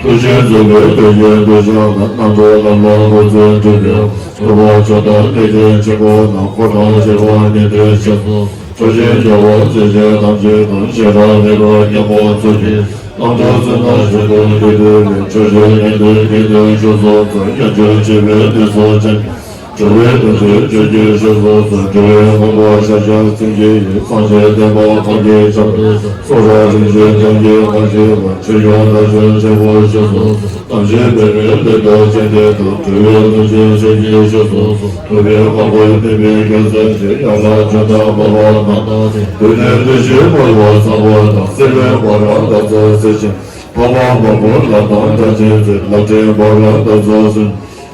ཐུགས་རྗེས་མཛད་པའི་དོན་གྱི་མདོ་ཆེན་རྣམས། རྣམ་གྲོལ་ལམ་ལ་འགོད་ཚུལ་སྒྲུབ་པའི། ཐུབ་པ་མཆོག་དང་ལེགས་བཤད་ཆེན་པོ་རྣམས། འཁོར་དང་བཅས་པ་ནི་འདིར་གཤེགས་སོ། འཕྲོ་ཅན་རྒྱལ་བ་སྲས་ཆེན་ཐམས་ཅད་དང་། ཞེ་དྲག་ལེགས་པར་མཉམ་པར་མཛོད་ཅིང་། རྣམ་གྲོལ་ཚུལ་རྣམས་ཞལ་དུ་ལུས་བསྟོད་པའི། ཆོས་ཀྱི་སྙིང་པོ་ཉན་ཐོས་སྤྱོད་གསུམ་དུ། ཉམས་སུ་བཞེས་པའི་གནས་སུ་སྤྱན་འདྲེན། འགྲོ་བའི་དོན་མཛད་སྤྱོད་ཀྱི་གཞི་གསུམ་དུ། འགྲོ་བའི་མགོན་པོ་ཤཱཀྱ་སེང་གེ་ཡི། སངས་རྒྱས་བསྟན་པ་གང་གི་ཆར་དུ། སྲོག་རབ་རིམ་བྱོན་དོན་གྱི་དབང་བསྒྱུར་བ། ཆོས་སྐྱོང་དར་ཞུན་ཆེན་པོའི་གཞི་གསུམ་དུ། ཐམས་ཅད་འབད་པས་ལེགས་པར་བྱས་ཏེ་འགྲོ། འགྲོ་བའི་ལམ་གྱི་ཆོས་ཀྱི་གཞི་གསུམ་དུ། ཐུབ་པའི་དཀར་པོ་བསྟན་པའི་རྒྱལ་མཚན་ཆེ། ཡན་ལག་བརྒྱ་དང་འབར་བ་རྣམས་དང་ལྡན། རྡུལ་ནི་རྡུལ་གཅིག་བར་དུ་འཚང་བ་དང་། སྲིད་པའི་འཁོར་ལ་བདག་ཚོགས་སྲིད་ཅིང་། འཕགས་པ་མང་པོ་ལ་དང་འདྲ་ཅན་མཛད། ལྷ་འདྲེ་འབར་བ་རྣམས་ཚོགས་སྲིད།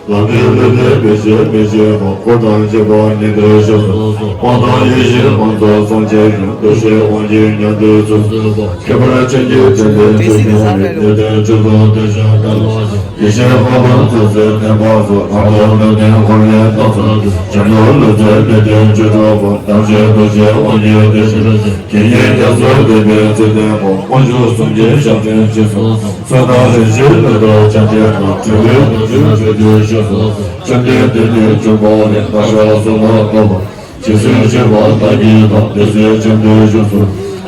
ལམ་མེ་ལུས་ནི་མེ་ལྕེ་མེ་ལྕེ་བ། འཁོར་དང་བཅས་པ་ནི་འདིར་གཤེགས་སོ། དབང་དང་ཡེ་ཤེས་མང་ཚོགས་ཚངས་ཀྱིས་ཀྱང་། འདུ་ཤེས་དབང་གིས་མཉམ་དུ་ཚུལ་བསྟན་པ། ཁྱད་པར་ཅན་གྱི་དྲན་རྟེན་བཅུ་བདུན་ལས། ཉེར་བདུན་སྤྱི་གཙུག་བདེ་ཆེན་དཔལ་ལ་ཡེ་ཤེས་ལྷ་ཁང་ཚུལ་བསྟན་བསྟན་པ་སོགས། གང་དག་ལུང་བསྟན་འཁོར་བའི་གཏམ་སོགས། སྦྱིན་བདག་ལུས་རྩལ་མེད་ལྡན་བཅུ་དྲུག་པོ། ཐམས་ཅད་རྡོ་རྗེའི་དབང་གིས་བདེ་ཆེན་ཕྱིར། དགེ་བསྙེན་རྒྱ་མཚོ་ལྡན་པའི་ཚུལ་བསྟན་པ། དབང་ཕྱུག་གསུམ་གྱི་ཞབས་འདྲེན་ཅེས་སོགས། ཚོགས་དང་རིན་ཆེན་ལུས་དང་སྤྱན་འདྲེན་དང་། སྤྲུལ་པའི་བདུད་རྩིའི་སྤྱོད་བདུད་ཞུ་སོགས། བཅོམ་ལྡན་འདས་ནི་འབྱུང་པོ་ལས། རྣམ་གཞག་གསུམ་ལ་གཏོགས་པ། རྗེ་བཙུན་སྤྱོད་པ་དག་གིས་དང་། དེ་ཚེ་བཅོམ་ལྡན་བཞུགས་སུ།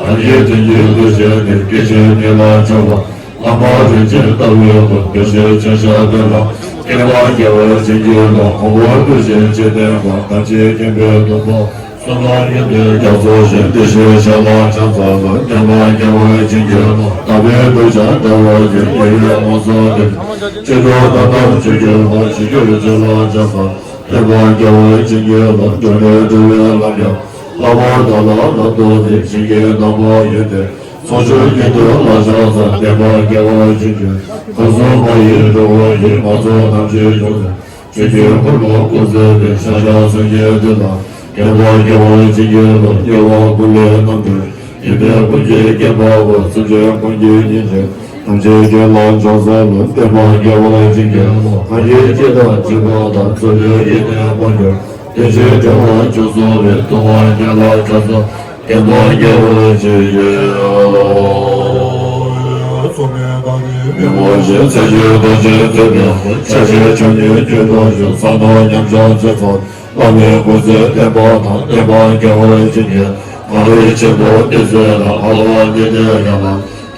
ལམ་གྱི་དོན་གྱི་མདོ་ཆེན་ནི། སྐད་ཅིག་ཉིད་ལ་འཇོག་པ། བླ་མ་རིན་ཆེན་ལྟ་བུའི་སྐུ། འདུ་ཤེས་ཆེན་ཞགས་པའི་ལྷ། བསྐལ་པ་རྒྱལ་བ་བྱིན་གྱིས་རློབ། གོང་བུ་རྡུལ་གཅིག་ཇི་ལྟ་བ། ཐམས་ཅད་མཁྱེན་པའི་སྟོང་པ། གསུང་རབ་སྙན་པའི་རྒྱ་མཚོ་ཞེས། བདེ་གཤེགས་ཞལ་ལ་ཕྱག་འཚལ་ལོ། བསྟན་པ་རྒྱལ་བ་བྱིན་གྱིས་རློབ། དག་པའི་གདུལ་བྱ་བདེ་བར་གྱུར། ཡབ་ཡུམ་མངོན་སུམ་དེར། སྤྱི་ཏོག་དག་དང་ཆོས་ཀྱི་འཕགས། ཞི་གྱུར་ཅན་ལ་ཕྱག་འཚལ། བསྟན་པ་རྒྱལ་བ་བྱིན་གྱིས་རློབ། འགྲོ་ལས་སྒྲོལ་བའི་ལམ་ཡང་། བསླབ་པ་དག་ལ་བསླབ་ཏུ་མེད། བྱིན་གྱིས་གནང་བ་ཡོད་དེ། ཚོགས་མཆོག་ཉིད་དུ་ལ་ཕྱག་འཚལ། བསྟན་པ་རྒྱལ་བ་བྱིན་གྱིས། ཁམས་གསུམ་མ་ཡི་འགྲོ་བ་ཡི། ང་ཚོགས་ཐམས་ཅད་ཡོངས་སུ། ཆོས་ཀྱི་འཁོར་ལོ་བསྐོར་མཛད་པའི། ཤཱཀྱ་སེང་གེ་འདི་ལ། བསྟན་པ་རྒྱལ་བ་བྱིན་གྱིས་རློབ། དམྱལ་བ་ཀུན་ལས་རྣམ་གྲོལ། ཉི་ཟླའི་ཀུན་གྱི་སྐྱེམས་པ་པོ། སེམས་ཅན་ཀུན་གྱི་སྙིང་རྗེ། ཐམས་ཅད་མཁྱེན་ལ་ཕྱག་འཚལ་ལོ། བསྟན་པ་རྒྱལ་བ་བྱིན་གྱིས་རློབ། སངས་རྒྱས་སྤྱི་དང་བྱེ་བ་དང་། རྩ་བའི་ཡེ་ཤེས་དབང་ཕྱུག། བདེ་ཆེན་དྲི་མ་བཅུ་གསུམ་ལས། ཐུབ་དབང་མཉེས་ལ་ཕྱག་འཚལ། བསྟན་པ་རྒྱལ་བ་བྱིན་གྱིས་རློབ། མི་མངོན་ཞིང་མཚན་ཉིད་རྡོ་རྗེ་ཐེག་པའི་སྐུ། ཕྱག་ཕྱི་ཆོས་ཉིད་རྒྱུད་དུ་ཞུགས། ས་དང་མཉམ་གཞག་ཚུལ་ཚོགས། བླ་མའི་སྐུ་ཚེ་བརྟན་པ་དང་། བསྟན་པ་རྒྱལ་བ་བྱིན་གྱིས། གངས་རི་ཆེན་པོ་ཏི་སེ་ལ། ཕ་རོལ་ཉི་ཟླའི་ཡན་ལག།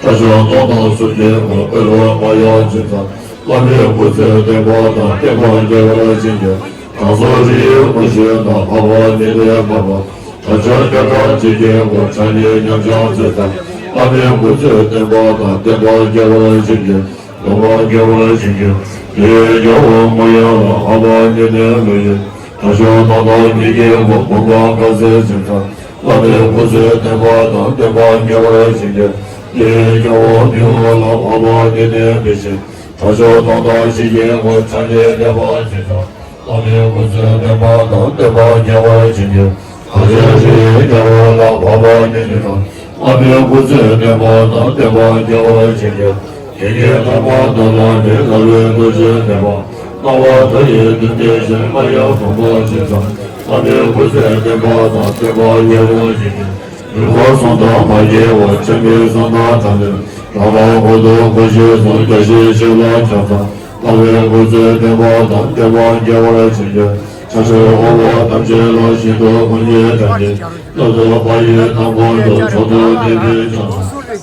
ཁྲག་འཇམ་སྟོང་དང་གསུམ་གྱི་སྐུ། འོད་འཕྲོ་མ་ཡལ་འཇིགས་མེད། བླ་མའི་སྐུ་ཚེ་བརྟན་པ་དང་། བསྟན་པ་རྒྱལ་བ་བྱིན་གྱིས། གང་ཟག་རིགས་དབྱེ་མ་ཞེན་དང་། ཕ་རོལ་ཉི་ཟླའི་འཕགས་པ། ཁྲག་འཇམ་སྐར་ཁྲ་འཇིགས་ཀྱི་སྐུ། ཕྱག་གཉིས་མཉམ་གཞག་ཚུལ་ཚོགས། བླ་མའི་སྐུ་ཚེ་བརྟན་པ་དང་། བསྟན་པ་རྒྱལ་བ་བྱིན་གྱིས། ལོངས་སྤྱོད་རྒྱལ་བ་བྱིན་གྱིས། ལས་རྒྱལ་བ་མོ་ཡང་ལ། ཕ་རོལ་ཉི་ཟླའི་ལོ་ཡི། ཁྲག་འཇམ་སྣང་དང་སྙིང་གི་དབུ། བུམ་པ་དཀར་གསལ་འཛིན་ཚང་། བླ་མའི་སྐུ་ཚེ་བརྟན་པ་དང་། བསྟན་པ་རྒྱལ་བ་བྱིན་གྱིས། ལས་རྒྱལ་བ་མི་འོང་ལ། ཕ་རོལ་ཉི་ཟླའི་མེ་བཞིན། ཁྲག་འཇམ་སྣང་དང་ཞི་བའི་དབུ། ཕྱག་གཉིས་བདེ་བ་འཛིན་ཚང་། བླ་མའི་སྐུ་ཚེ་བརྟན་པ་དང་། བསྟན་པ་རྒྱལ་བ་བྱིན་གྱིས། གང་ཞིག་རིགས་དབྱེ་མ་ཡོང་ལ། ཕ་རོལ་ཉི་ཟླའི་ནང་། བླ་མའི་སྐུ་ཚེ་བརྟན་པ་དང་། བསྟན་པ་རྒྱལ་བ་བྱིན་གྱིས། དེ་ཉིད་ཐོག་མ་དང་ལམ་ནས། རྣ་བའི་རྡོ་རྗེ་ནས་པ། སྣང་བ་མཐའ་ཡས་བདུན་ཏིང་ཞེས། རྣ་ཡང་བུམ་པ་འཛིན་ཚང་། བླ་མའི་སྐུ་ཚེ་བརྟན་པ་དང་། བསྟན་པ་རྒྱལ་བ་བྱིན་གྱིས། ལུས་འཁོར་གསུམ་དང་མ་སྐྱེས་པ། ཆ་མེད་གསུམ་དང་ཐ་མལ། རང་སྣང་ཧོ་ཏོ་ཀུན་ཤེས་གསུམ། བརྒྱ་བྱིན་ཕྱིར་ལ་ཕྱག་འཚལ། བླ་མའི་སྐུ་ཚེ་བརྟན་པ་དང་། བསྟན་པ་རྒྱལ་བར་བྱིན་གྱིས། ཆ་ཤས་འོག་མ་ཐམས་ཅད་ལ། ཞིང་དུ་ཀུན་གྱི་གྲགས་ཀྱི། སྣ་ཚོགས་པ་ཡི་དང་པོ་ཡི། མཆོག་ཏུ་གནས་པའི་ཕྱག་ན།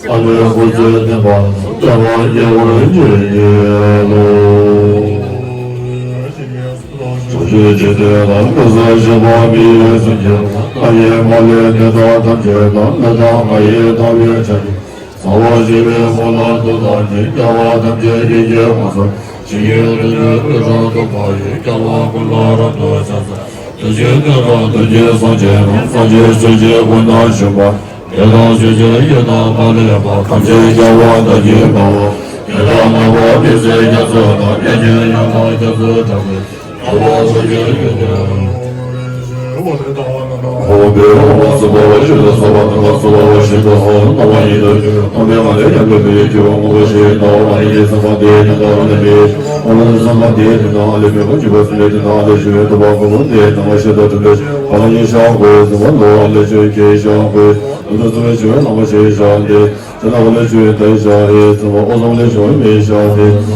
བླ་མའི་སྐུ་ཚེ་བརྟན་པ་དང་། བསྟན་པ་རྒྱས་པར་བྱིན་གྱིས་རློབས། ཕྱོགས་བཅུའི་འཇིག་རྟེན་ན། ཀུན་བཟང་ཞིང་དཔའ་མི་ཡི་སེང་གེ། ལྷ་ཡི་མ་ལུས་ནད་དང་ཐམས་ཅད་དང་། ནད་དང་ང་ཡི་འདར་བའི་ཕྲ་རྒྱས། ཟ་བར་བྱེད་པའི་མོ་ལ་དུག་དང་ནི། རྐྱང་བ་ཐམས་ཅད་ཡིད་ཀྱིས་མ་བཟོད། ཞིང་གི་རྡུལ་སྙེད་ཀུན་རང་སྟོང་པ་ཡི། རྐྱང་བ་ཀུན་ལ་རབ་ཏུ་ཕྱག་འཚལ། བདུད་ཀྱི་ཀུན་རང་བདུད་ཀྱི་སྲོག་ཆགས་རྣམས། གསང་ཆེན་ཆོས་ཀྱི་སྐུ་ན་བཞུགས་པ། ཡི་དྭགས་ཆོས་ཀྱི་ཡི་དྭགས་མ་ལུས་པ། ཐམས་ཅད་རྒྱལ་བ་དར་གྱི་དཔའ་བོ། ཡི་དྭགས་ནག་པོ་མི་བཟད་རྒྱ་མཚོ་དང་། གཡས་འཁྱིལ་ཡང་དག་སྐྱབས་སུ་དྲངས་པའི། ནག་པོ་ཆོས་ཀྱི་ཡི་དྭགས། འོ་བའི་འོ་བ་སུ་བ་བ་ཤིན་ཏུ་སུ་བ་ཏུ་བ་སུ་བ་བ་ཤིན་ཏུ་སུ། སྣང་བ་ཉིད་དུ་གྱུར་པའི་སྟོང་པའི་ངང་ལས་ཉམས་པའི་སྐྱེ་བོ་དངོས་པོ་ཞིག་ལྟ་བུ་མ་ཡིན་ཏེ། སེམས་ཁམས་དེ་ནི་དག་ལས་མེད། ཨོ་ལ་སེམས་ཁམས་དེ་ནི་དག་ལས་མེད་པ། འཇིགས་པ་སེམས་ལས་དེ་དག་ལས་བྱུང་བའི་དུ་བ་ཀུན་དེ་སྣང་བ་ཤིན་ཏུ་གྲུབ་པའི་ཕ་ལ་ཉིད་ཤ་འཁོན་སེམས་པ་ལོ་ལ་ལས་བྱུང་ཁྱེད་ཤ་འཁོན་ལུས་དང་སེམས་ལས་བྱུང་བའི་སྣང་བ་ཞེས་བྱ་སྟེ། ཆ་ལག་ལས་བྱུང་བའི་ལྟ་བའི་ཤ་ཨེ་སེམས་པ། ཨོ་ཙམ་ལས་བྱུང་བའི་མིག་ཤ་སྟེ།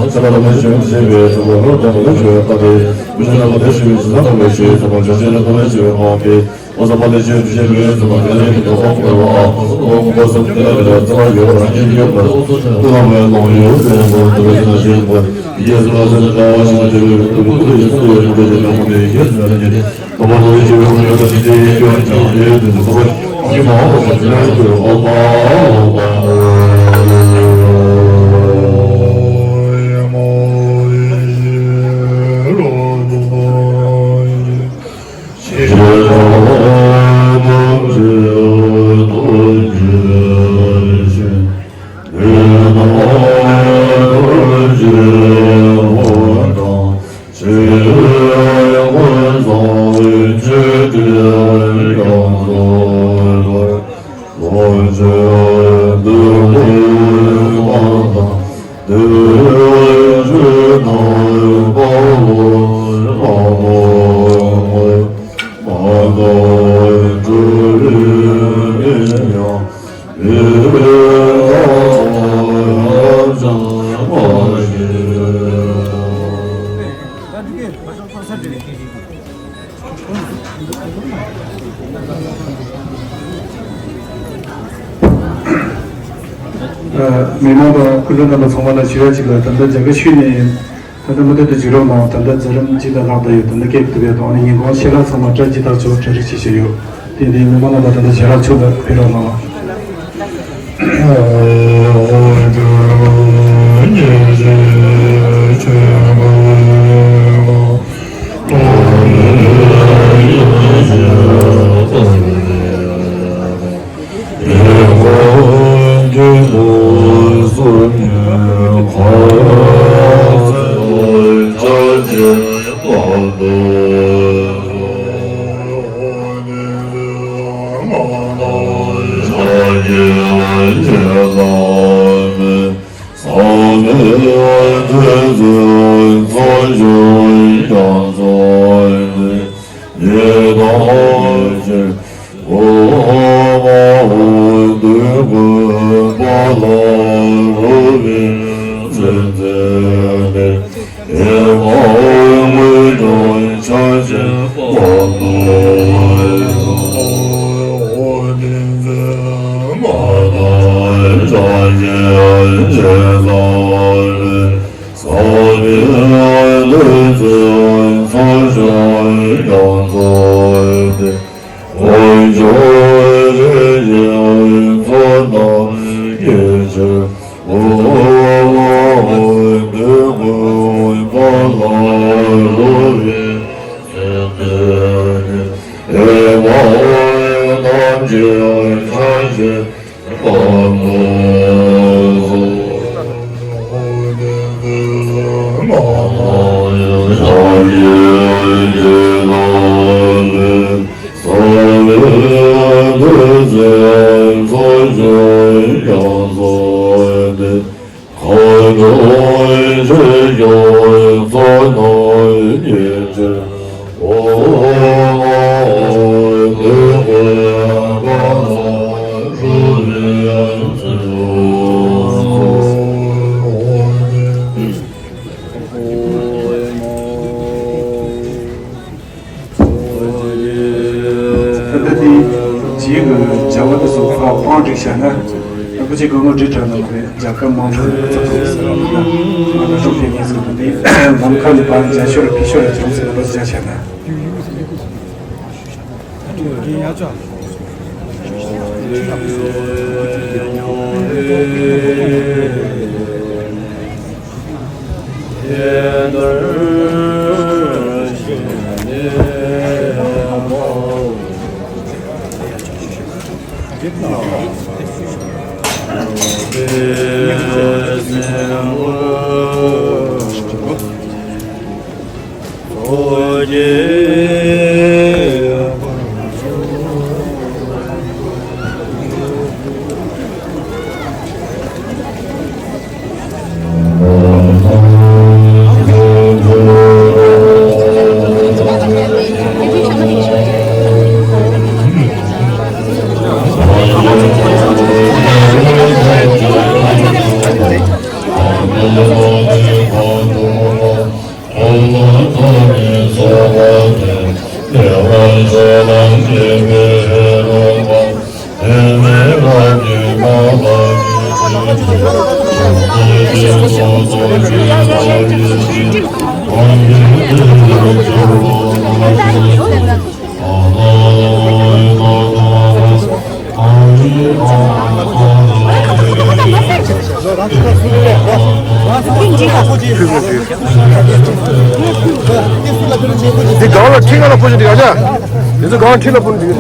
ཆ་ལག་ལས་བྱུང་བའི་ཤེས་པའི་སེམས་པ། ལྷོ་ལྟ་བ་ལས་བྱུང་བའི་ལྟ་སྟེ། མི་ཆ་ལག་ལས་བྱུང་བའི་ཆ་ལག་ལས་བྱུང་བའི་སེམས་པ། ཆ་ཆེ་ལ་ལྟ་བས་བྱུང་བའི་ལྟ་སྟེ། ཨོ་ཙམ་པ་ལས་བྱུང་བའི་ཤེས་པའི་སེམས་པ། ཆ་ལག་གི་ལྟ་བ་ལྟ་བ། ཨོ་ཙམ་ལྟ་བའི་ལྟ་བ་ཡོད་རང་ཉིད་ཡོད་པར། ལྟ་བའི་ལོང་ཡོད་པའི་ལོང་ལྟ་བའི་ལྟ་བ་ཡོད་པར། ཡིད་ཀྱི་སེམས་ལ་སེམས་ལྟ་བ་ཞིག་ལ་དེ་བས་ལྟ་བའི་ལྟ་བའི་ལྟ་བ་ཡོད་པར། ཡིད་ཀྱི་སེམས་ལ་སེམས་ལྟ་བ་ཞིག་ལ་དེ་བས་ལྟ་བའི་ལྟ་བ་ཡོད་པར། ཨ། མི་མང་དང་སྐུ་མགྲོན་རྣམ་པ་ཚང་མ་ལ་ཞུ་ཡ་གཅིག་ལ། ད་ལྟ་རྒྱ་གར་ཤུལ་ནས་ད་ལྟ་མུ་མཐུད་དུ་བརྒྱུད་རིམ་ནང་ད་ལྟ་མཛད་རིམ་གཅིག་ལ་ལྷག་བསྡད་ཡོད། ད་ལྟ་སྐད་བཏུབ་པའི་ཐོག་ནས་ཉིན་གུང་ཕྱེད་ཀ་ཚང་མ་གྲ་རྒྱས་ཐག་ཆོད་གྲ་སྒྲིག་བྱེད་བཞིན་ཡོད། དེ་དེ་མི་མང་རྣམ་པ་ད་ལྟ་ཞལ་ལག་མཆོད་པར་ཕེབས་རོགས་གནང་། ད་ལྟ་དེ་རྗེས་ཀྱི་བྱ་བ་དེ་ཚོ་ཕར་དཔང་སྒྲིག་བྱས་ན། རིན་པོ་ཆེ་སྐུ་ངོ་བཀྲིས་དྲ་ལ་ལོག་རེད། རྒྱལ་ཁབ་དམངས་ཁྲོད་ནས་བཙག་འཐུ་ཟེར་བ་ཡིན་ན། ང་ལ་སྲོག་ཕེབས་ངེས་ཟེར་བ་དེ། ལམ་ཁ་ནས་ཕར་མཇལ་ཤོར་ཕེབས་ཤོར་ལ་བྱུང་ཟེར་བ་བྱ་བྱས་ན། འདི་སྒང་ལ་ཁྲི་ཁ་ལ་སྤོ་ཅིག་འདི་ག་ཅག་འདི་ཚོ་སྒང་ཁྲི་ལ་སྤོ་འདི།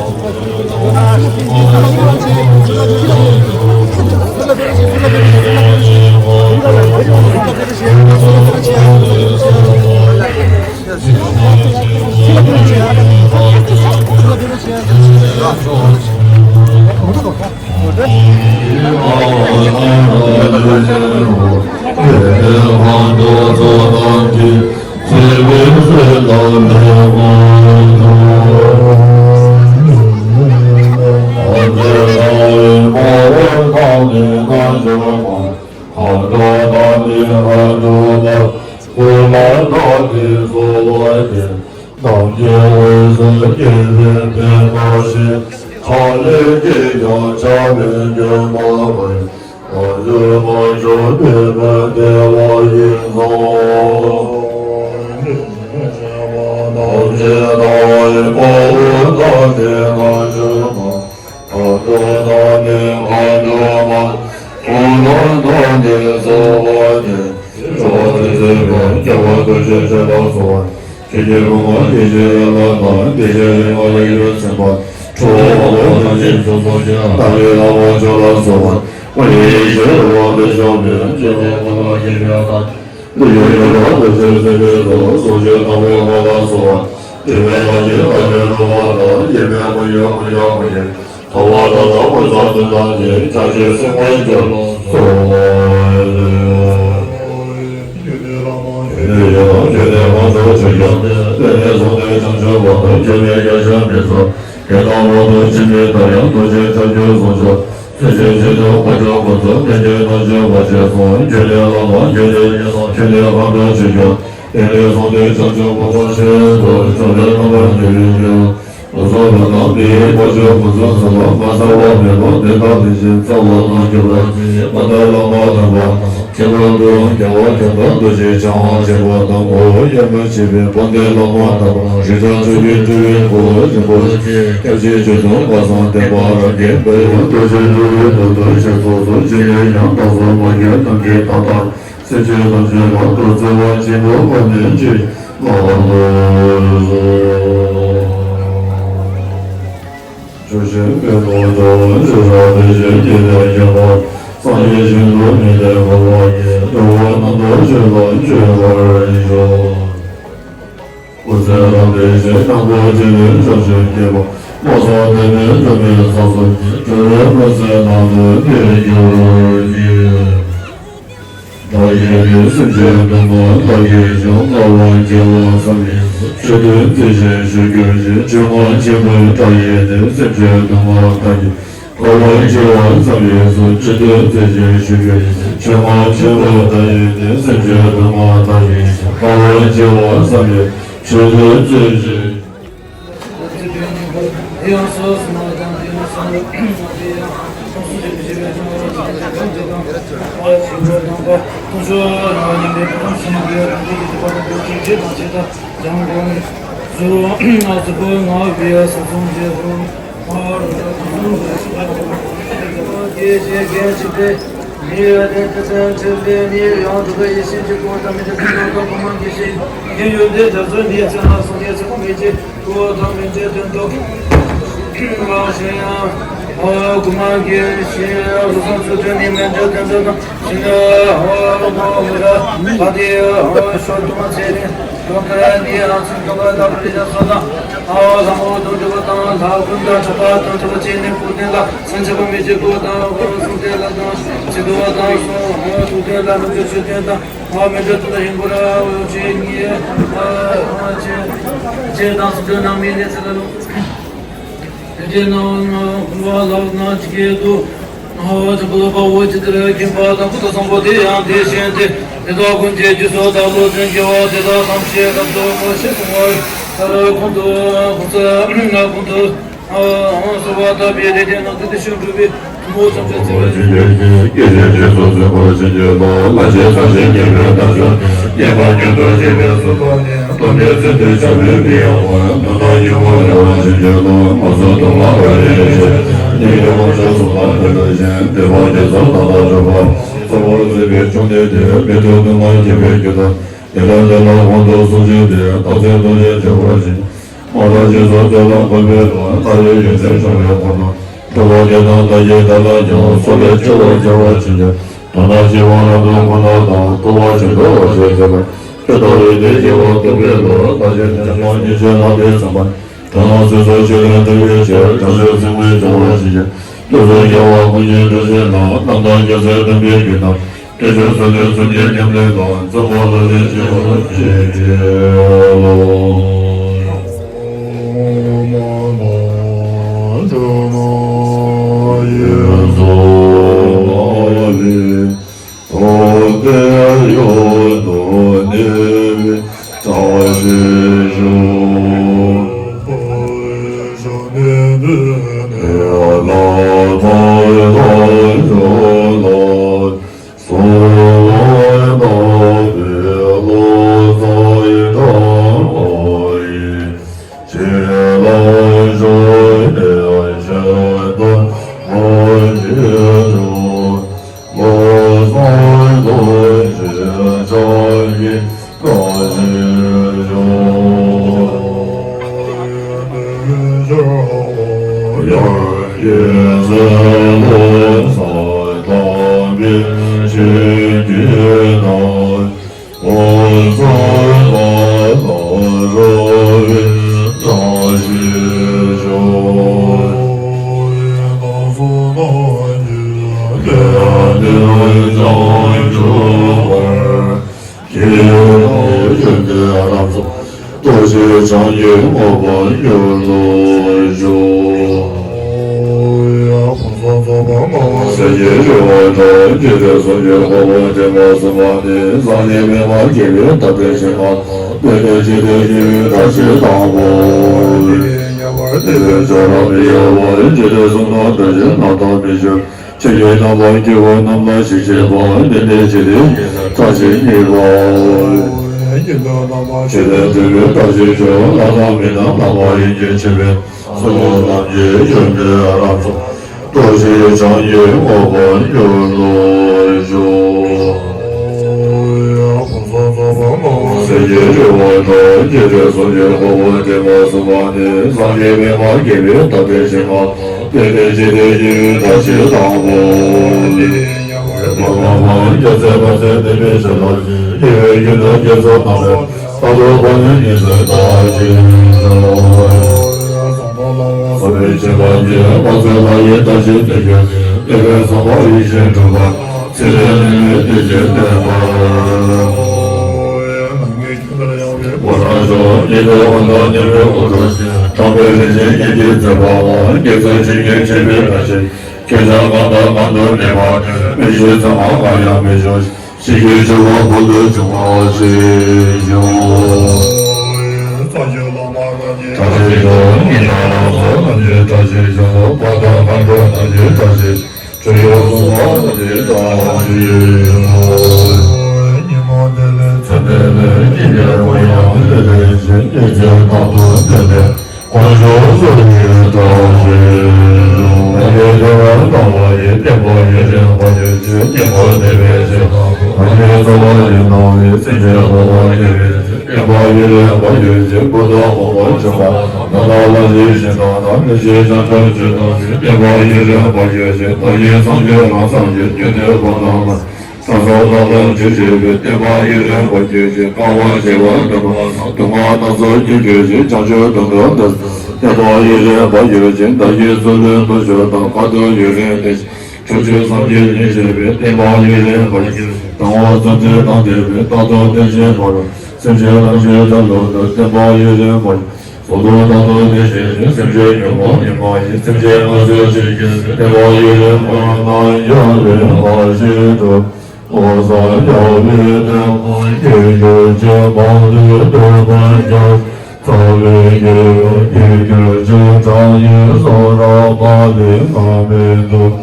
ཞེས་བྱ་བྱ་བྱེད་དང་ཞེས་བསྟན་པ་ཡུན་རིང་བར་གྱུར་ཅིག །ད་ཡིན་སངས་རྒྱས་རང་སངས་རྒྱས་རྒྱུ་དེ་བོ་དང་ལ། ས་སོགས་ལ་ལ་འཇིགས་བྱེད་པའི་བསྟན་པ་ཡུན་རིང་བར་གྱུར་ཅིག །དཀའ་བ་སྤྱད་པ་འདོད་པ་དང་སྡུག་བསྔལ་སྣ་ཚོགས་ཀྱིས་གོས་ཤིང་བྱང་ཆུབ་ཏུ་འགྲོ་འདོད། བསྟན་པ་ཡུན་རིང་བར་གྱུར་ཅིག །བདག་གིས་ཚུལ་ལས་འདུལ་ཕྱིར་དང་། བཀའ་དྲིན་ཡུན་རིང་བརྟན་ཅིང་། ཕྱོགས་བཅུའི་སངས་རྒྱས་ཡིད་བཞིན་པའི། བསྟན་པ་ཡུན་རིང་བར་གྱུར་ཅིག །དང་བ་བརྩོན་འགྲུས་དང་ལྡན་པའི། རྟག་ཏུ་བསྟན་ཞིང་སྦྱོར་བ། སེམས་ཅན་ལམ་གྱི་དོན་དུ་འདུལ། བསྟན་པ་ཡུན་རིང་བར་གྱུར་ཅིག །ཚོགས་དྲུག་རྟག་ཏུ་བརྟན་ཞིང་གཞེས། སེམས་ཅན་ཉོན་མོངས་ཉོན་མོངས་ཡིན། སེམས་ཅན་ངལ་འཚོའི་ཕྱིར་གྱུར་ཅིག །བསྟན་པ་ཡུན་རིང་བར་གྱུར་ཅིག །ཡང་དག་པའི་བཀའ་བཞིན་སྒྲུབ། ལོ་ཙཱ་རྒྱལ་བའི་བསྟན་པ་རྒྱས་གྱུར་ཅིག །འཕགས་ལུས་སྟོན་པར་འགྱུར། རྩ་བའི་དགེ་བ་རྒྱས་གྱུར་ཅིག །གྲངས་སྙེད་སུ་ར་མ་ལུས་ངར་མི་འདུག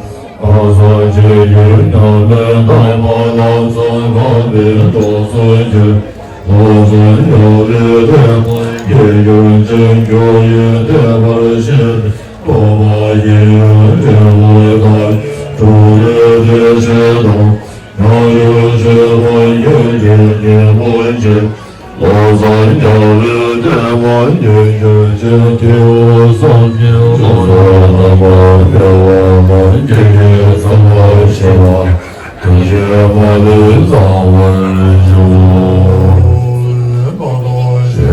།ལྷ་ས་ཆོས་བརྒྱུད་ཉམས་ལེན་དང་། བླ་ན་མེད་པ་ལམ་གསུམ་གོམས་པའི་གྲོགས་སུ་གྱུར། ལོ་ཙཱ་རྒྱལ་བའི་བསྟན་པ་རྒྱས་གྱུར་ཅིག །མགོ་ཡུ་བདེ་བར་གཤེགས་ཏེ། སྟོན་པ་ཡི་དམ་འབྲས་བུ་དང་། གྲོགས་རིགས་བདེ་ཆེན་དང་། ཉམས་ལེན་ཆོས་པ་ཡོན་ཏན་ཉིད་མངོན་གྱུར། ལོ་ཙཱ་རྒྱལ་བའི་བསྟན་པ་རྒྱས་གྱུར་ཅིག །ཐེའུ་བསམ་ཡས་ལོ་ཙཱ་རྣམ་པར་ཕེབས་པ་ལ། སྐྱེ་རྒ་ན་འཆིའི་ཚོགས་པ་ཞི་བ། དོན་ཆེན་མ་ལུས་བཟང་བར་འགྱུར།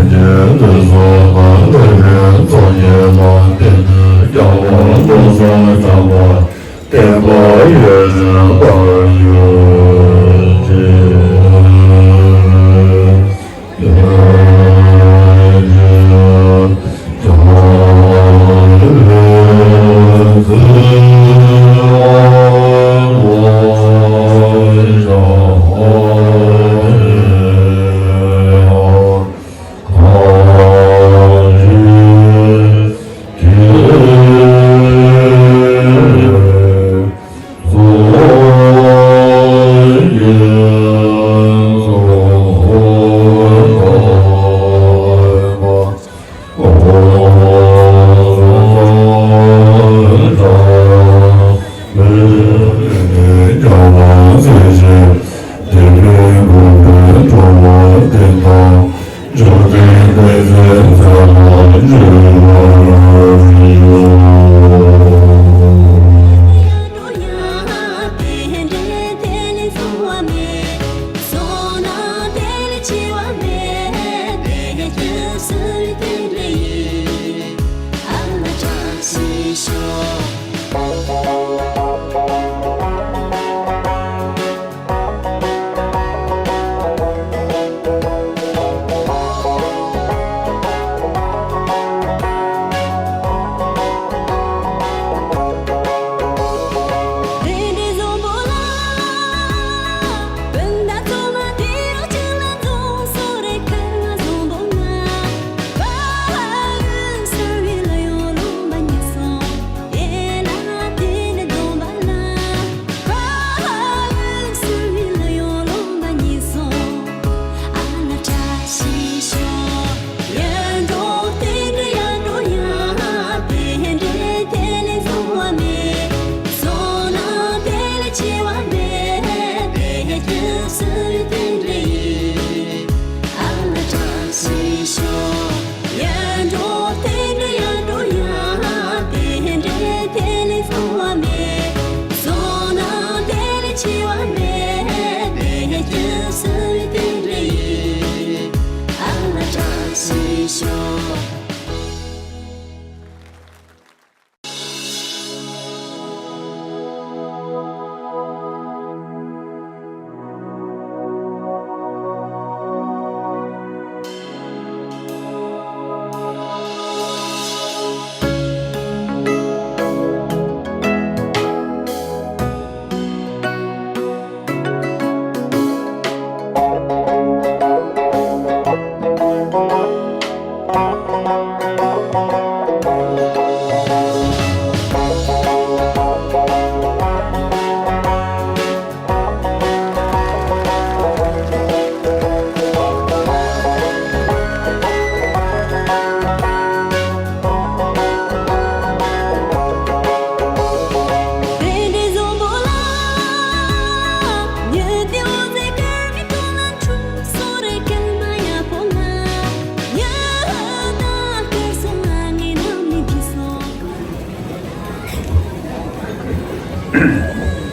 གཞན་དོན་སོགས་དང་ལེགས་ལྡན་ཚོགས་གཉིས་དང་། བརྟན་གནས་རྒྱལ་བ་ཀླུ་གསུམ་གྲགས་པ། བསྟན་པ་ཡུན་རིང་བར་གྱུར་ཅིག་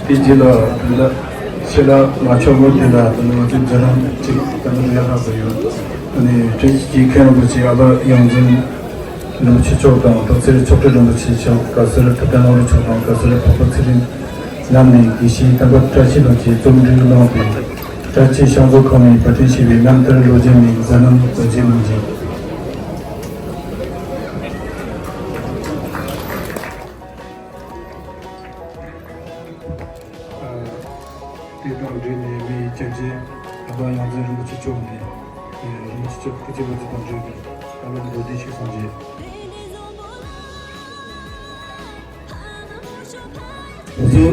དེ་རྗེས་ལ་དེ་ལ་ཕྱི་ལ་ང་ཆོག་མོ་དེ་ལ་དེ་ལ་ང་ཚོའི་རྒྱལ་རབས་ཅིག་དེ་ལ་ཡག་ཧ་པ་ཡོད། ཨ་ནི་བཀྲ་ཤིས་ཀྱི་མཁན་རིན་པོ་ཆེ་ཨ་ལ་ཡོངས་འཛིན་རིན་པོ་ཆེ་མཆོག་དང་། སྟག་འཚེར་མཆོག་སྤྲུལ་རིན་པོ་ཆེ་མཆོག། དཀར་གསལ་ཐུབ་བསྟན་ནོར་བུ་མཆོག་དང་། དཀར་གསལ་འཕགས་པ་ཚེ་རིང་རྣམ་གཉིས་དགེ་བཤེས་དམ་པ་བཀྲ་ཤིས་ལགས་ཀྱིས་རྩོམ་སྒྲིག་གནང་སྟེ། བཀྲ་ཤིས་ཤང་བཟོ་ཁང་ནས་བ་དན་ཞེས་པའི་རྣམ་ཐར་ལོ་རྒྱུས་མའི་མཛད་རྣམ་གོ་འབྱེད་གནང་རྒྱུ། དེ་དང་འབྲེལ་ནས་ངའི་སྐྱབས་རྗེ་ཨ་པ་ཡོངས་འཛིན་རིན་པོ་ཆེ་མཆོག་ནས། རིན་པོ་ཆེ་མཆོག་སྐུ་ཚེ་བར་དུ་དང་འབྲེལ་ཏེ་བཀའ་སློབ་མདོར་བསྡུས་ཤིག་གསུང་རྗེས། ང་ཚོ་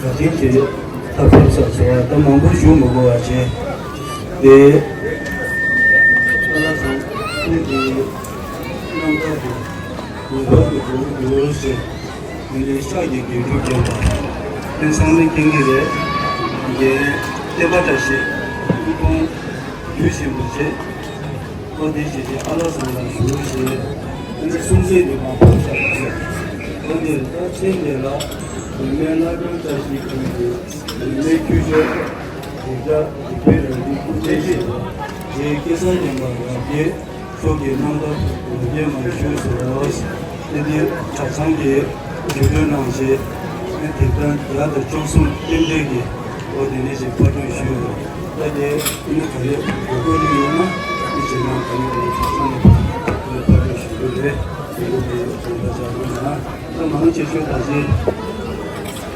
ག་དེང་གི་ཐབ་ཐབ་ས་ཚོ་ད་མང་པོ་ཞུ་མི་དགོས་པ་བྱས་ཏེ། ཨ་ལ་ཚང་ཁོང་གི་རྣམ་ཐར་དུ་ངེས་པར་དུ་འགྲོ་དགོས་ཟེར། མི་ལས་ཤག་གི་དགེ་ཕྲུག་རྒན་པ་ཕན་ཚང་མས་མཁྱེན་གྱི་རེད། རྒན་བསྟན་པ་བཀྲ་ཤིས་ཁོང་དུས་ཆེན་པོ་བྱས། ཨོ་དེ་བྱས་རྗེས་ཨ་ལ་ཚང་ལ་ཞུ་ཞེས། ཨ་ནི་གསུང་ཚད་དེ་མ་ཕོག་ཤག་ཟེར། ཨོ་དེ་ད་ཚེ་འདས་ལ་བུད་མེད་ལྷ་སྒྲོན་བཀྲ་ཤིས་ཁོང་གི་བུད་མེད་ཁྱུ་མཆོག་དེ་དག་དེ་པའི་རང་བཞིན་སྐུ་ཚེ་ཞེས་པ་རྗེ་སྐལ་བཟང་རྒྱལ་མ་རབ་རྒྱས་མཆོག་གི་རྣམ་ཐར་ལོ་རྒྱས་མ་ཞུས་སོ། དེ་ནི་གྲྭ་ཚང་གི་ཞུ་འདོན་གནང་རྗེས། དེ་ལྟར་བརྒྱ་དང་བཅུ་གསུམ་རྟེན་འབྲེལ་གྱི་འོ་དེ་ནས་ཞིག་ཕར་འགྲོ་ཞུས་ཡོད། ད་དེ་ནི་ག་ལེར་དགོས་མཁོ་ཅིག་ཡོད་ན་མི་ཞིག་ནང་ག་ནས་ག་ནས་གྲྭ་ཚང་ནས་ཕར་འགྲོ་ཞུ་རྒྱུ་རེད། དེ་ལོ་དེ་དགོངས་པ་བཞག་རོགས་གནང་། ད་མང་ཆེ་ཤོས་ད་ཅི་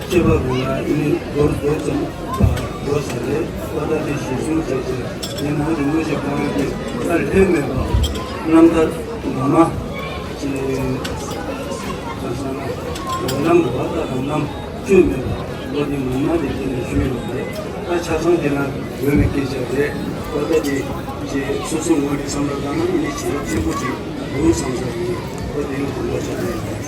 སྐྱེས་པ་རུ་ལ་ཨི་ནི་རྡོར་རྡོར་ཙམ་པ་འགྲོ་ས་རེད། ཨོ་ད་དེ་གཞི་བཟུང་བྱས་ཏེ་ངས་ནང་དུ་དངོས་གཞི་གང་ཡོད་དེ་ད་ལྷད་མེད་པ་རྣམ་ཐར་ངོ་མ་ཅི་ཁ་སང་ན་རང་རྣམ་རུ་བ་ད་རང་རྣམ་བཅོས་མེད་པ་ལོ་དེ་ངོ་མ་དེ་དེ་ནས་ཞུས་ཡོད་རེད། ད་ཆ་ཚང་དེ་ན་ཡོད་པའི་སྐད་ཆ་རེད། ཨོ་ད་དེ་ཅི་སོ་སོ་ངོས་ནས་བསམ་བློ་བཏང་ན་ཨི་ནི་བྱེད་ཡག་ཆེན་པོ་ཅིག་འདུག་བསམ་ས་ཡིན། ཨོ་དེ་ནི་དགོངས་པ་བཞག་ནས་ཡིན།